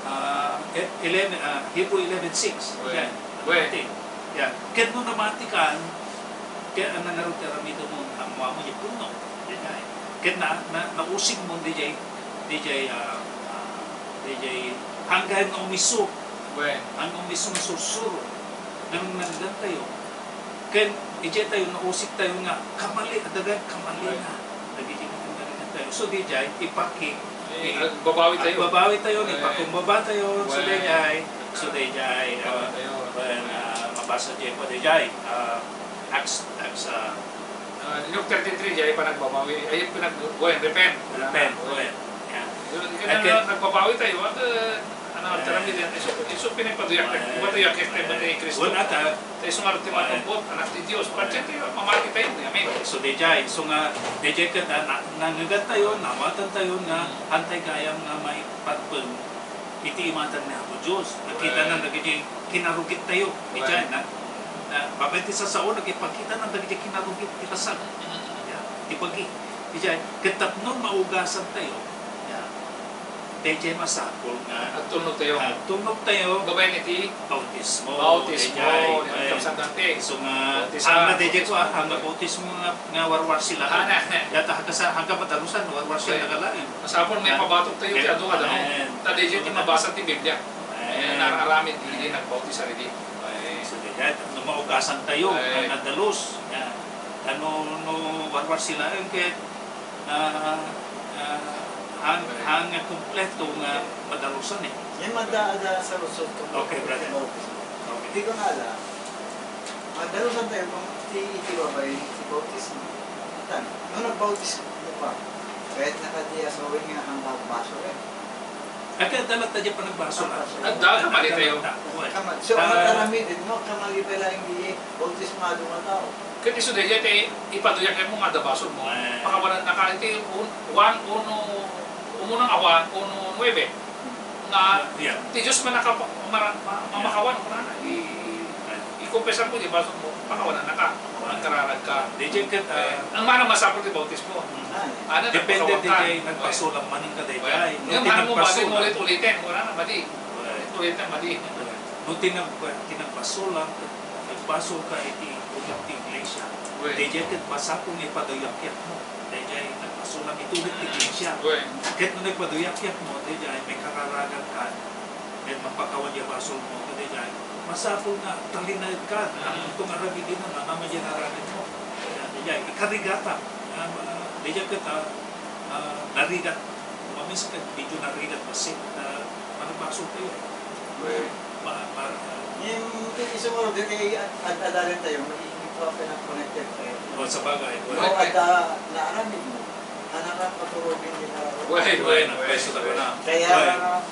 ah, e-, eleven, ah, Hebrew eleven six. Wen. Diay. Wen. Namati. Yeah. Ket no namatikan, ket ania ngarud ti aramidem? Ammoam diay punno. Diay. Ket na, na, nausigmo diay, diay, ah, ah, diay hanggayon nga umiso. Wen. Hanggayon nga umiso nga sursuro. Nangngegtayo. Ken idiay tayo, nausig tayo nga kamali, adda gayam kamalina. Dagiti nagdagiti tayo. So, diay, ipaki-, eh, i-, agbabawi tayo. Agbabawi tayo, eh, ipakumbaba tayo. So, wen, diay, so, diay, ah, tayo. Wen, ah, mabasa diay pa, diay, ah, Acts, Acts, ah, ah, Luke thirty-three, diay panagbabawi. Ay, pinag-, wen, repent. Repent, wen. Yeah. Yun, kaya nagbabawi tayo, at, ah, Ano, aram iti, isu, isu pinapaduyak, eh, ipaduyak iti, eh, ni Cristo. Wen, ata. Ta isu nga ti, eh, matumbot, anak ti Dios. Patse ti mamati tayo, amen. So, diay, so nga, diay ket na, na, nangngegan tayo, naawatan tayo nga, hmm, haantay gayam nga maipatpeng iti imatang ni Apo Dios. Nakita, wen, na dagiti kinarugit tayo. Wen. Diay, na, na, babaen ti sasao, nakipakita na dagiti kinarugit ti kasag. Hmm. Yeah, ti bagi. Diay, ket tapno maugasan tayo. Yeah. Daydiay masapul nga agtulnog tayo. Agtulnog tayo. Babaen iti bautismo. Bautismo. Daydiay, wen. Isu nga, bautismo, ah, bautismo nga, nga warwarsil. Ah, na, na. Data, hangka sa, hangka matarusan, warwarsil, wen, na kalain. Masapul nga ipabatok tayo ti adu nga, wen, ta daydiay ti mabasa ti Biblia. Wen. Eh, nararamid, wen, iti nagbautisar idi. Wen. So, daydiay, no maugasan tayo, wen, nga nadalus. Yan. Ano, no warwar sila, eh, ket, ah, ah, han-, han nga kompleto nga madalusan, eh. Yan, mada-, ada sa lusot ko. Okay, brother. Okay. Di ko nga alam. Madalusan tayo kung ti, iti babaen ti bautismo. Tan, no nagbautismo ka, kahit nakadiya sa uwing nga hanggang baso, eh. Ay, kaya dapat tayo pa nagbasol, ah. Adda, kamali tayo. Kamali. So, ah, ang aramid, no? Kamali pa lang, hindi, eh. Bautismado nga tao. Ket isu daydiay ti ipaduyak mo nga adda basol mo. Eh. Pakawanan na ka, iti un-, Juan uno, umuna nga Juan uno nuebe. Nga, yeah, ti Dios man naka-, mara-, ma-, yeah, mamakawan, kunana, i-, i-confess mo, di basol mo, pakawanan na ka. Agkararag ka. Di, di, ket, ah, eh, ang mana masapul ti bautismo. Ay. Ano, depende, nagpakawan ka. Di kay nagpasulang man ka, di kay. Well, no, nga ti mahal mo ba, nagpasulang. Ulit-ulitin, wala na, madi. Well. Ulit-ulitin, madi. Well, no, ti nag-, ti nagpasulang, nagbasol ka iti ugat ti iglesia. Well. Di, di, ket masapul nga ipaduyakyak mo. Di, di, nagpasulang iti ugat ti iglesia. Well. Ket no nagpaduyakyak mo, di, di, may kararagan ka, ket mapakawan ya basol mo, ket di, di, masapul nga talinaed ka, mm, ang tungarabi din na, na, na, ikarigata. Ah, di, di, ket, ah, ah, narigat. Mamis ka, medyo narigat pa si, ah, managbaso tayo. Well. Ma-, ma-, ah, yung, yung siguro, di kay ad-, ad-, adalan tayo, magiging ito ang pinag-connected tayo. Oh, sa bagay. No, well, at, ah, naaramid mo, anak ang paturugin din na. Well, well, well, well, well. Kaya, well,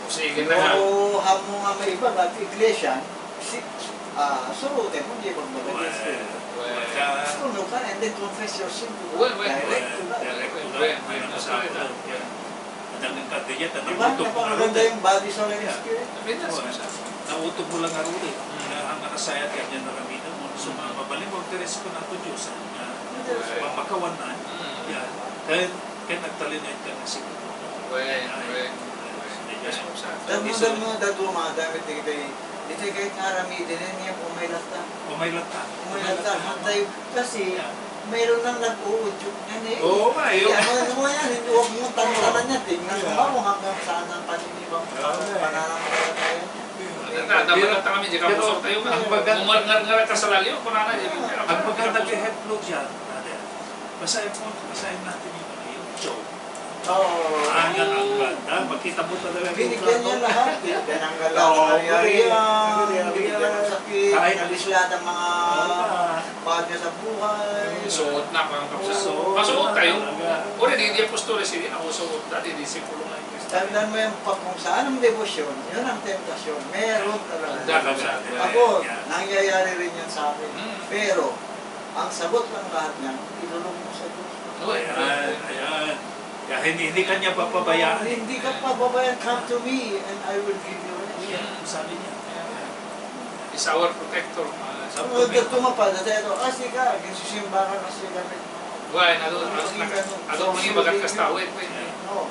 sige na nga. No, hamo nga may iba, at iglesia, Si, ah, surutem mo, di magmagaling. Well, well. Suno ka and then confess your sin to God. Well, well, direct to God. Direct to God. Well, well, that's right. Yeah. Adda nga kadiya, ta. Di ba? Napakaganda yung body, soul, and spirit. Yeah. I mean, that's right. Nautog mo lang nga ruli. Mm. Nga ang nakasayat, kanya naramitan mo. So, mm, mga mabalin mo, agteres ko na to Diyos, ah, nga, yes, mapakawan na. Mm. Yeah. Kaya, Ket agtalinaed ka nga siguro. Wen, wen, wen. Yes, sir. Damo, damo, damo, madamit dagiti, dagiti ket nga aramiden, niya, umay latta. Umay latta. Umay latta. Hantay, kasi, mayroon nang nag-uudyok, ano, eh. Oo, nga, yun. Ano, ano mo yan? Huwag mo tantanan yan. Tingnan mo ba kung hanggang saan ang paniniwang, pananampalataya niya? Ang maganda, kay Hebrew dyan, brother. Basahin mo, basahin natin yung, ano, yung Job. Oo. Ah, yan ang ganda. Makita mo talaga yung kontrato. Binigyan niya lahat. Binigyan ng ganda. Oo, ari-arian, binigyan ng sakit, inalis lahat ang mga bagay sa buhay. Suot na, mga kapsa. Suot na talaga. Masuot tayo. Uri, di, di apostoles, hindi na suot na, di disipulo nga yung Kristo. Tandaan mo yan, pag kung saan ang debosyon, yun ang temptasyon. Meron talaga. Ako, nangyayari rin yan sa akin. Mm. Pero, ang sagot ng lahat niyan, ilulong mo sa Diyos. Ayan, ayan. Kaya hindi, hindi ka niya papabayaan. Hindi ka pababayaan. "Come to me and I will give you rest." Ayan, sabi niya. He's our protector. Sa pagdato nga pa, dati ito, "Ah, sika, ginsisimba ka kasi gamit mo." Why? Ano, ano, ano, ano, ano, ano, ano, ano, ano, no.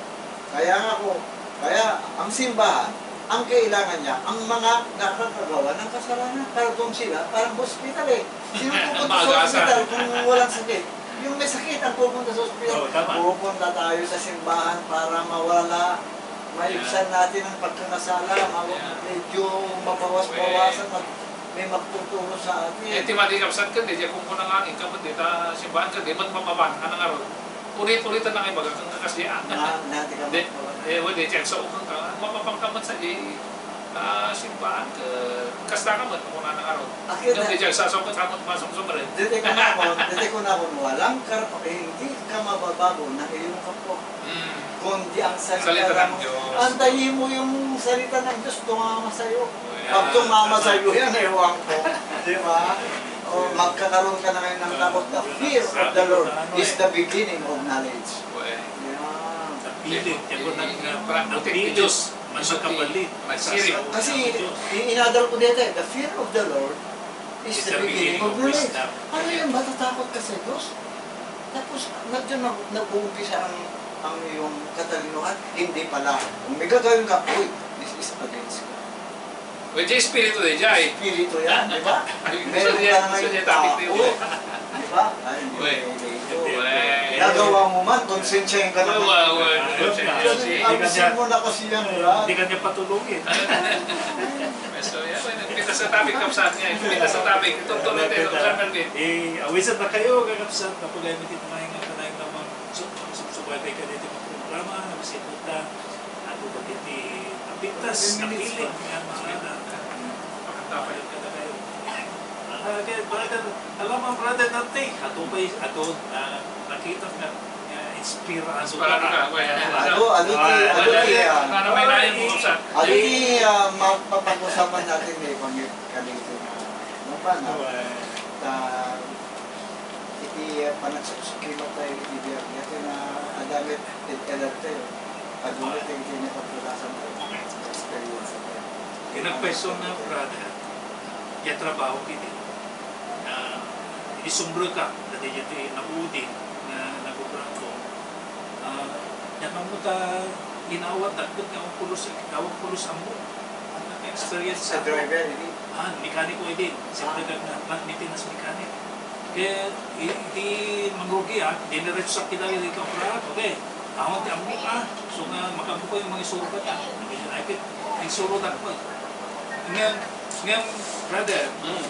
Kaya nga po, kaya ang simbahan, ang kailangan niya, ang mga nakakagawa ng kasalanan, para doon sila, parang hospital eh. Sino pupunta sa hospital kung walang sakit? Yung may sakit ang pupunta sa hospital. Oo, tama. Pupunta tayo sa simbahan para mawala, maibsan natin ang pagkakasala, ma-, medyo mabawas-bawasan, mag-, may magtuturo sa atin. Eh, ti madi kapsat ka, di, di, kung kunang angin ka, di ta simbahan ka, di, man mapapan, anong araw? Ulit-ulitan na nga ibaga, kang kakas di, ah. Na, na, di ka. Di, eh, wala, di, sa ukang ka, mapapangkamat sa, eh, ah, simbahan ka, kasta ka man, kung ano nga ron. Akin na. Di, sa ukang ka, masumsum rin. Di, di ko na mo, di, di ko na mo, walang karap-, eh, hindi ka mababago ng iyong kapwa. Mm. Kundi ang salita ng Diyos. Antayin mo yung salita ng Diyos, tumama sa'yo. Oh, yeah. Pag tumama sa'yo yan, ewan ko. Di ba? O, magkakaroon ka na ngayon ng takot. The fear of the Lord is the beginning of knowledge. Well, yeah. Pilit, eh, kung nag-, ang pilit, mas makapalit. Kasi, i-, inadal ko dito, eh, the fear of the Lord is the beginning of knowledge. Ano yan? Matatakot ka sa Diyos? Tapos, na, dyan nag-, nag-uumpisa ang, ang iyong katalinuhan? Hindi pala. Kung may gagawin ka, "Uy, this is against God." Well, di espiritu de Jai. Espiritu yan, di ba? Meron ka na ngayon tao. Ay, hindi, Uy. Hindi, hindi. Uy. Nagawa mo man, konsensya yung ka naman. Uy, uy, uy. Ayun nga. Ayun, abisin mo na kasi yan, Brad. Hindi ka niya patulungin. So, yan, uy, nagpintas sa topic, kapsat niya. Nagpintas sa topic. Itong tuloy tayo, Sir Melvin. Eh, awisan na kayo, kakapsat, na pagay mo dito, mahinga ka na yung namang su-, subsubay kayo dito ng programa, na bisita. Ato dagiti napintas, napili nga mga anak. Pakatapayan ka na kayo. Ah, kay brother, alam mo, brother Dante, ato pa'y, ato, na, nakita nga, nga inspirado ka. Inspirado ka, well, Adu, adu ti, ah, adu ti, ah, ano may lain mo sa? Adu ti, ah, mapapag-usapan natin, eh, pag-, kanito na, ano ba, na, Well. ta-, iti, ah, panagsuksukima tayo, iti biag, iti na, adamit, Ed-, edad tayo. Pag-unit tayo, hindi niya pagtulasan tayo. Experience tayo. Pinagpwesto na, brother, ya trabaho kiti. Ah, idi sumbre ka, dati dito yung naudi na nagubra ko. Ah, yan ang muta inawat, dagdag nga ang pulos, awag pulos ammo. Ang experience Sa sa driver, hindi? Ah, mekaniko idi. Siyempre, Ah. nag-, nag-, maintenance mechanic. Kaya, i-, iti mangrugi, ah, diniretso sa kita, iti kaprahan, okay. Awan ti ammo, ah. So nga, makampo ko yung mga isuro ka ta. Ay, kit, isuro ta ko. Ngayon, ngayon, brother, Mm.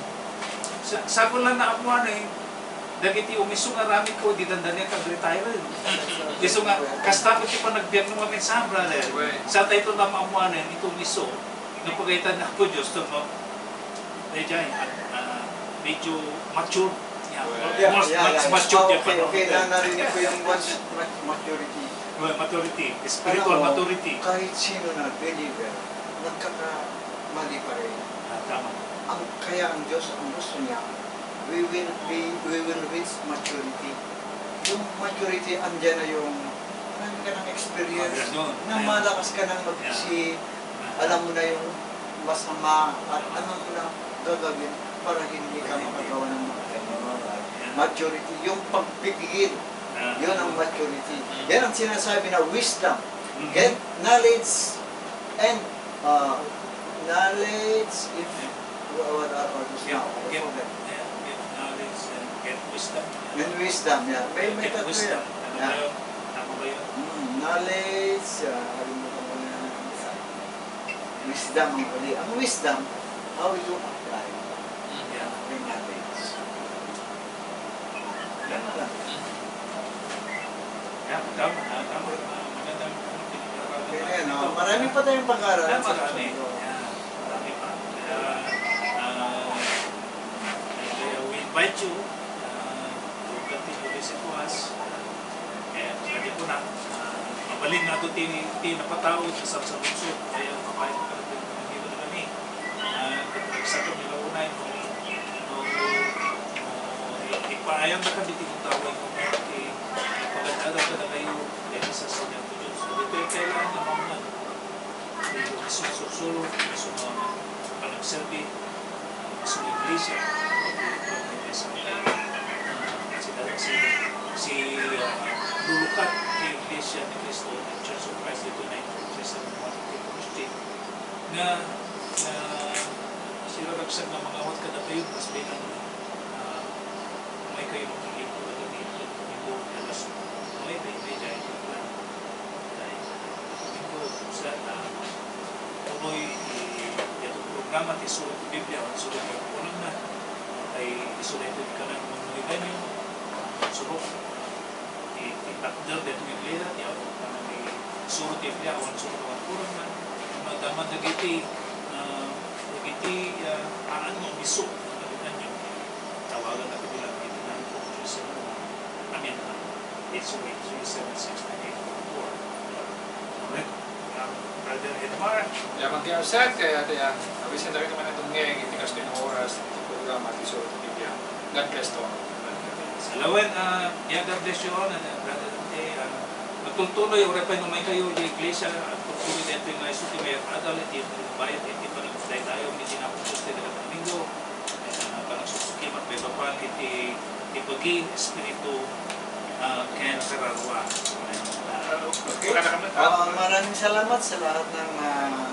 sa, sa ko lang na ammo, ano, eh, dagiti umiso nga aramid ko, di dandani kag retire, eh. Isu nga, kasta ko ti panagbiag mo nga mensahe, brother. Right. Sa tayo ito na maamuanan, ito umiso, nga pagaytan na po Diyos, to mo, Medyo, ah, ah, medyo mature. Yeah. Well, yeah, Mas, yeah, mas yeah. Mature Ah, okay, okay. Na, narinig ko yung once mat-, maturity. Well, maturity. Spiritual Alam mo, maturity. Kahit sino na believer, nagkakamali pa rin. Ah, tama. Ang, kaya ang Diyos, ang gusto niya, we will be, we will reach maturity. Yung maturity, andyan na yung marami ka ng experience, Ah, ganun. Na malakas ka nang mag-, Yeah. si, alam mo na yung masama at ano mo na gagawin para hindi ka makagawa ng mga ganyan. Maturity, yung pagpipigil, Ah. Yun ang maturity. Mm. Yan ang sinasabi na wisdom. Mm. Get knowledge and, uh, knowledge if what are others Get, now? I get, forget. Yeah, get knowledge and get wisdom. And wisdom, yeah. May, may Get tatlo wisdom. Yan. Ano ba Yeah. yun? Tama ba yun? Mm, knowledge, ah, kalimutan ko na yung isa. Wisdom ang uli. Ang wisdom, how you apply Mm. Yeah. the knowledge. Yan na lang. Mm. Yan, tama, ah, tama. Ah, magandang, ano, pinag-aaralan Kaya natin yan, no? ito. Marami pa tayong pag-aaralan Ah, sa marami. susunod. Yan, marami pa. Kaya, ah, kaya we invite you, ah, to continue visit to us. Kaya, sabi ko na, ah, mabalin nga ito ti, ti napatao sa, sa lungsod. Kaya, kapay ko talaga, hindi mo na kami. Ah, ket nagsakit ni Launay, no, no, no, i-, ipaayam na kami ti tawag mo, ti pagad-adal kadakayo, ken sa Santo Dios. So, ditoy kailangan nga mga, ti, isu-, isu-, isu-, panagserbi, isu nga iglesia, ti, ti, ti, ah, si, si, si, ah, lulukat ti Iglesia ni Cristo, ti Church of Christ, ditoy na Iglesia ni Cristo. Nga, nga siraragsak nga mangawat kadakayo, kas bilang, ah, umay kayo magiging tulad ng ito, ito, alas nuebe, may dahil ito lang. Dahil ito, sa, ah, tuloy, i-, itong programa, ti Surot Biblia, ang Surot ng Kulang na, ay isulay ito ka ng mga ganyan, surot. Ti, ti takder daytoy nga iglesia, ti awan ti suro ti Biblia, awan suro, awan kulang na. Madama dagiti, ah, dagiti, ah, aan nga umiso, nga bilang tawagan na bilang iti nine four three seven one. Amen. Eight zero eight three seven six nine eight four four. Amen. Brother Edmar. Yaman ti Arset, kaya ti, ah, awisin na rin naman itong ngeng, iti kastoy nga oras, iti programa, ti Surot ti Biblia. God bless to all. Salawen, ah, yeah, God bless you all, and, uh, Brother Dante, ah, magtultuloy, uray pay no umay kayo, di iglesia, at tultuloy dito yung isu ti may adal, iti bayat, iti panagdaydayo, iti Apo Dios, ti dagat Domingo, Ah, panagsusukimat, may papan iti, iti bagi, espiritu, ah, ken kararua. Ah, okay. Ah, maraming salamat sa lahat ng, ah,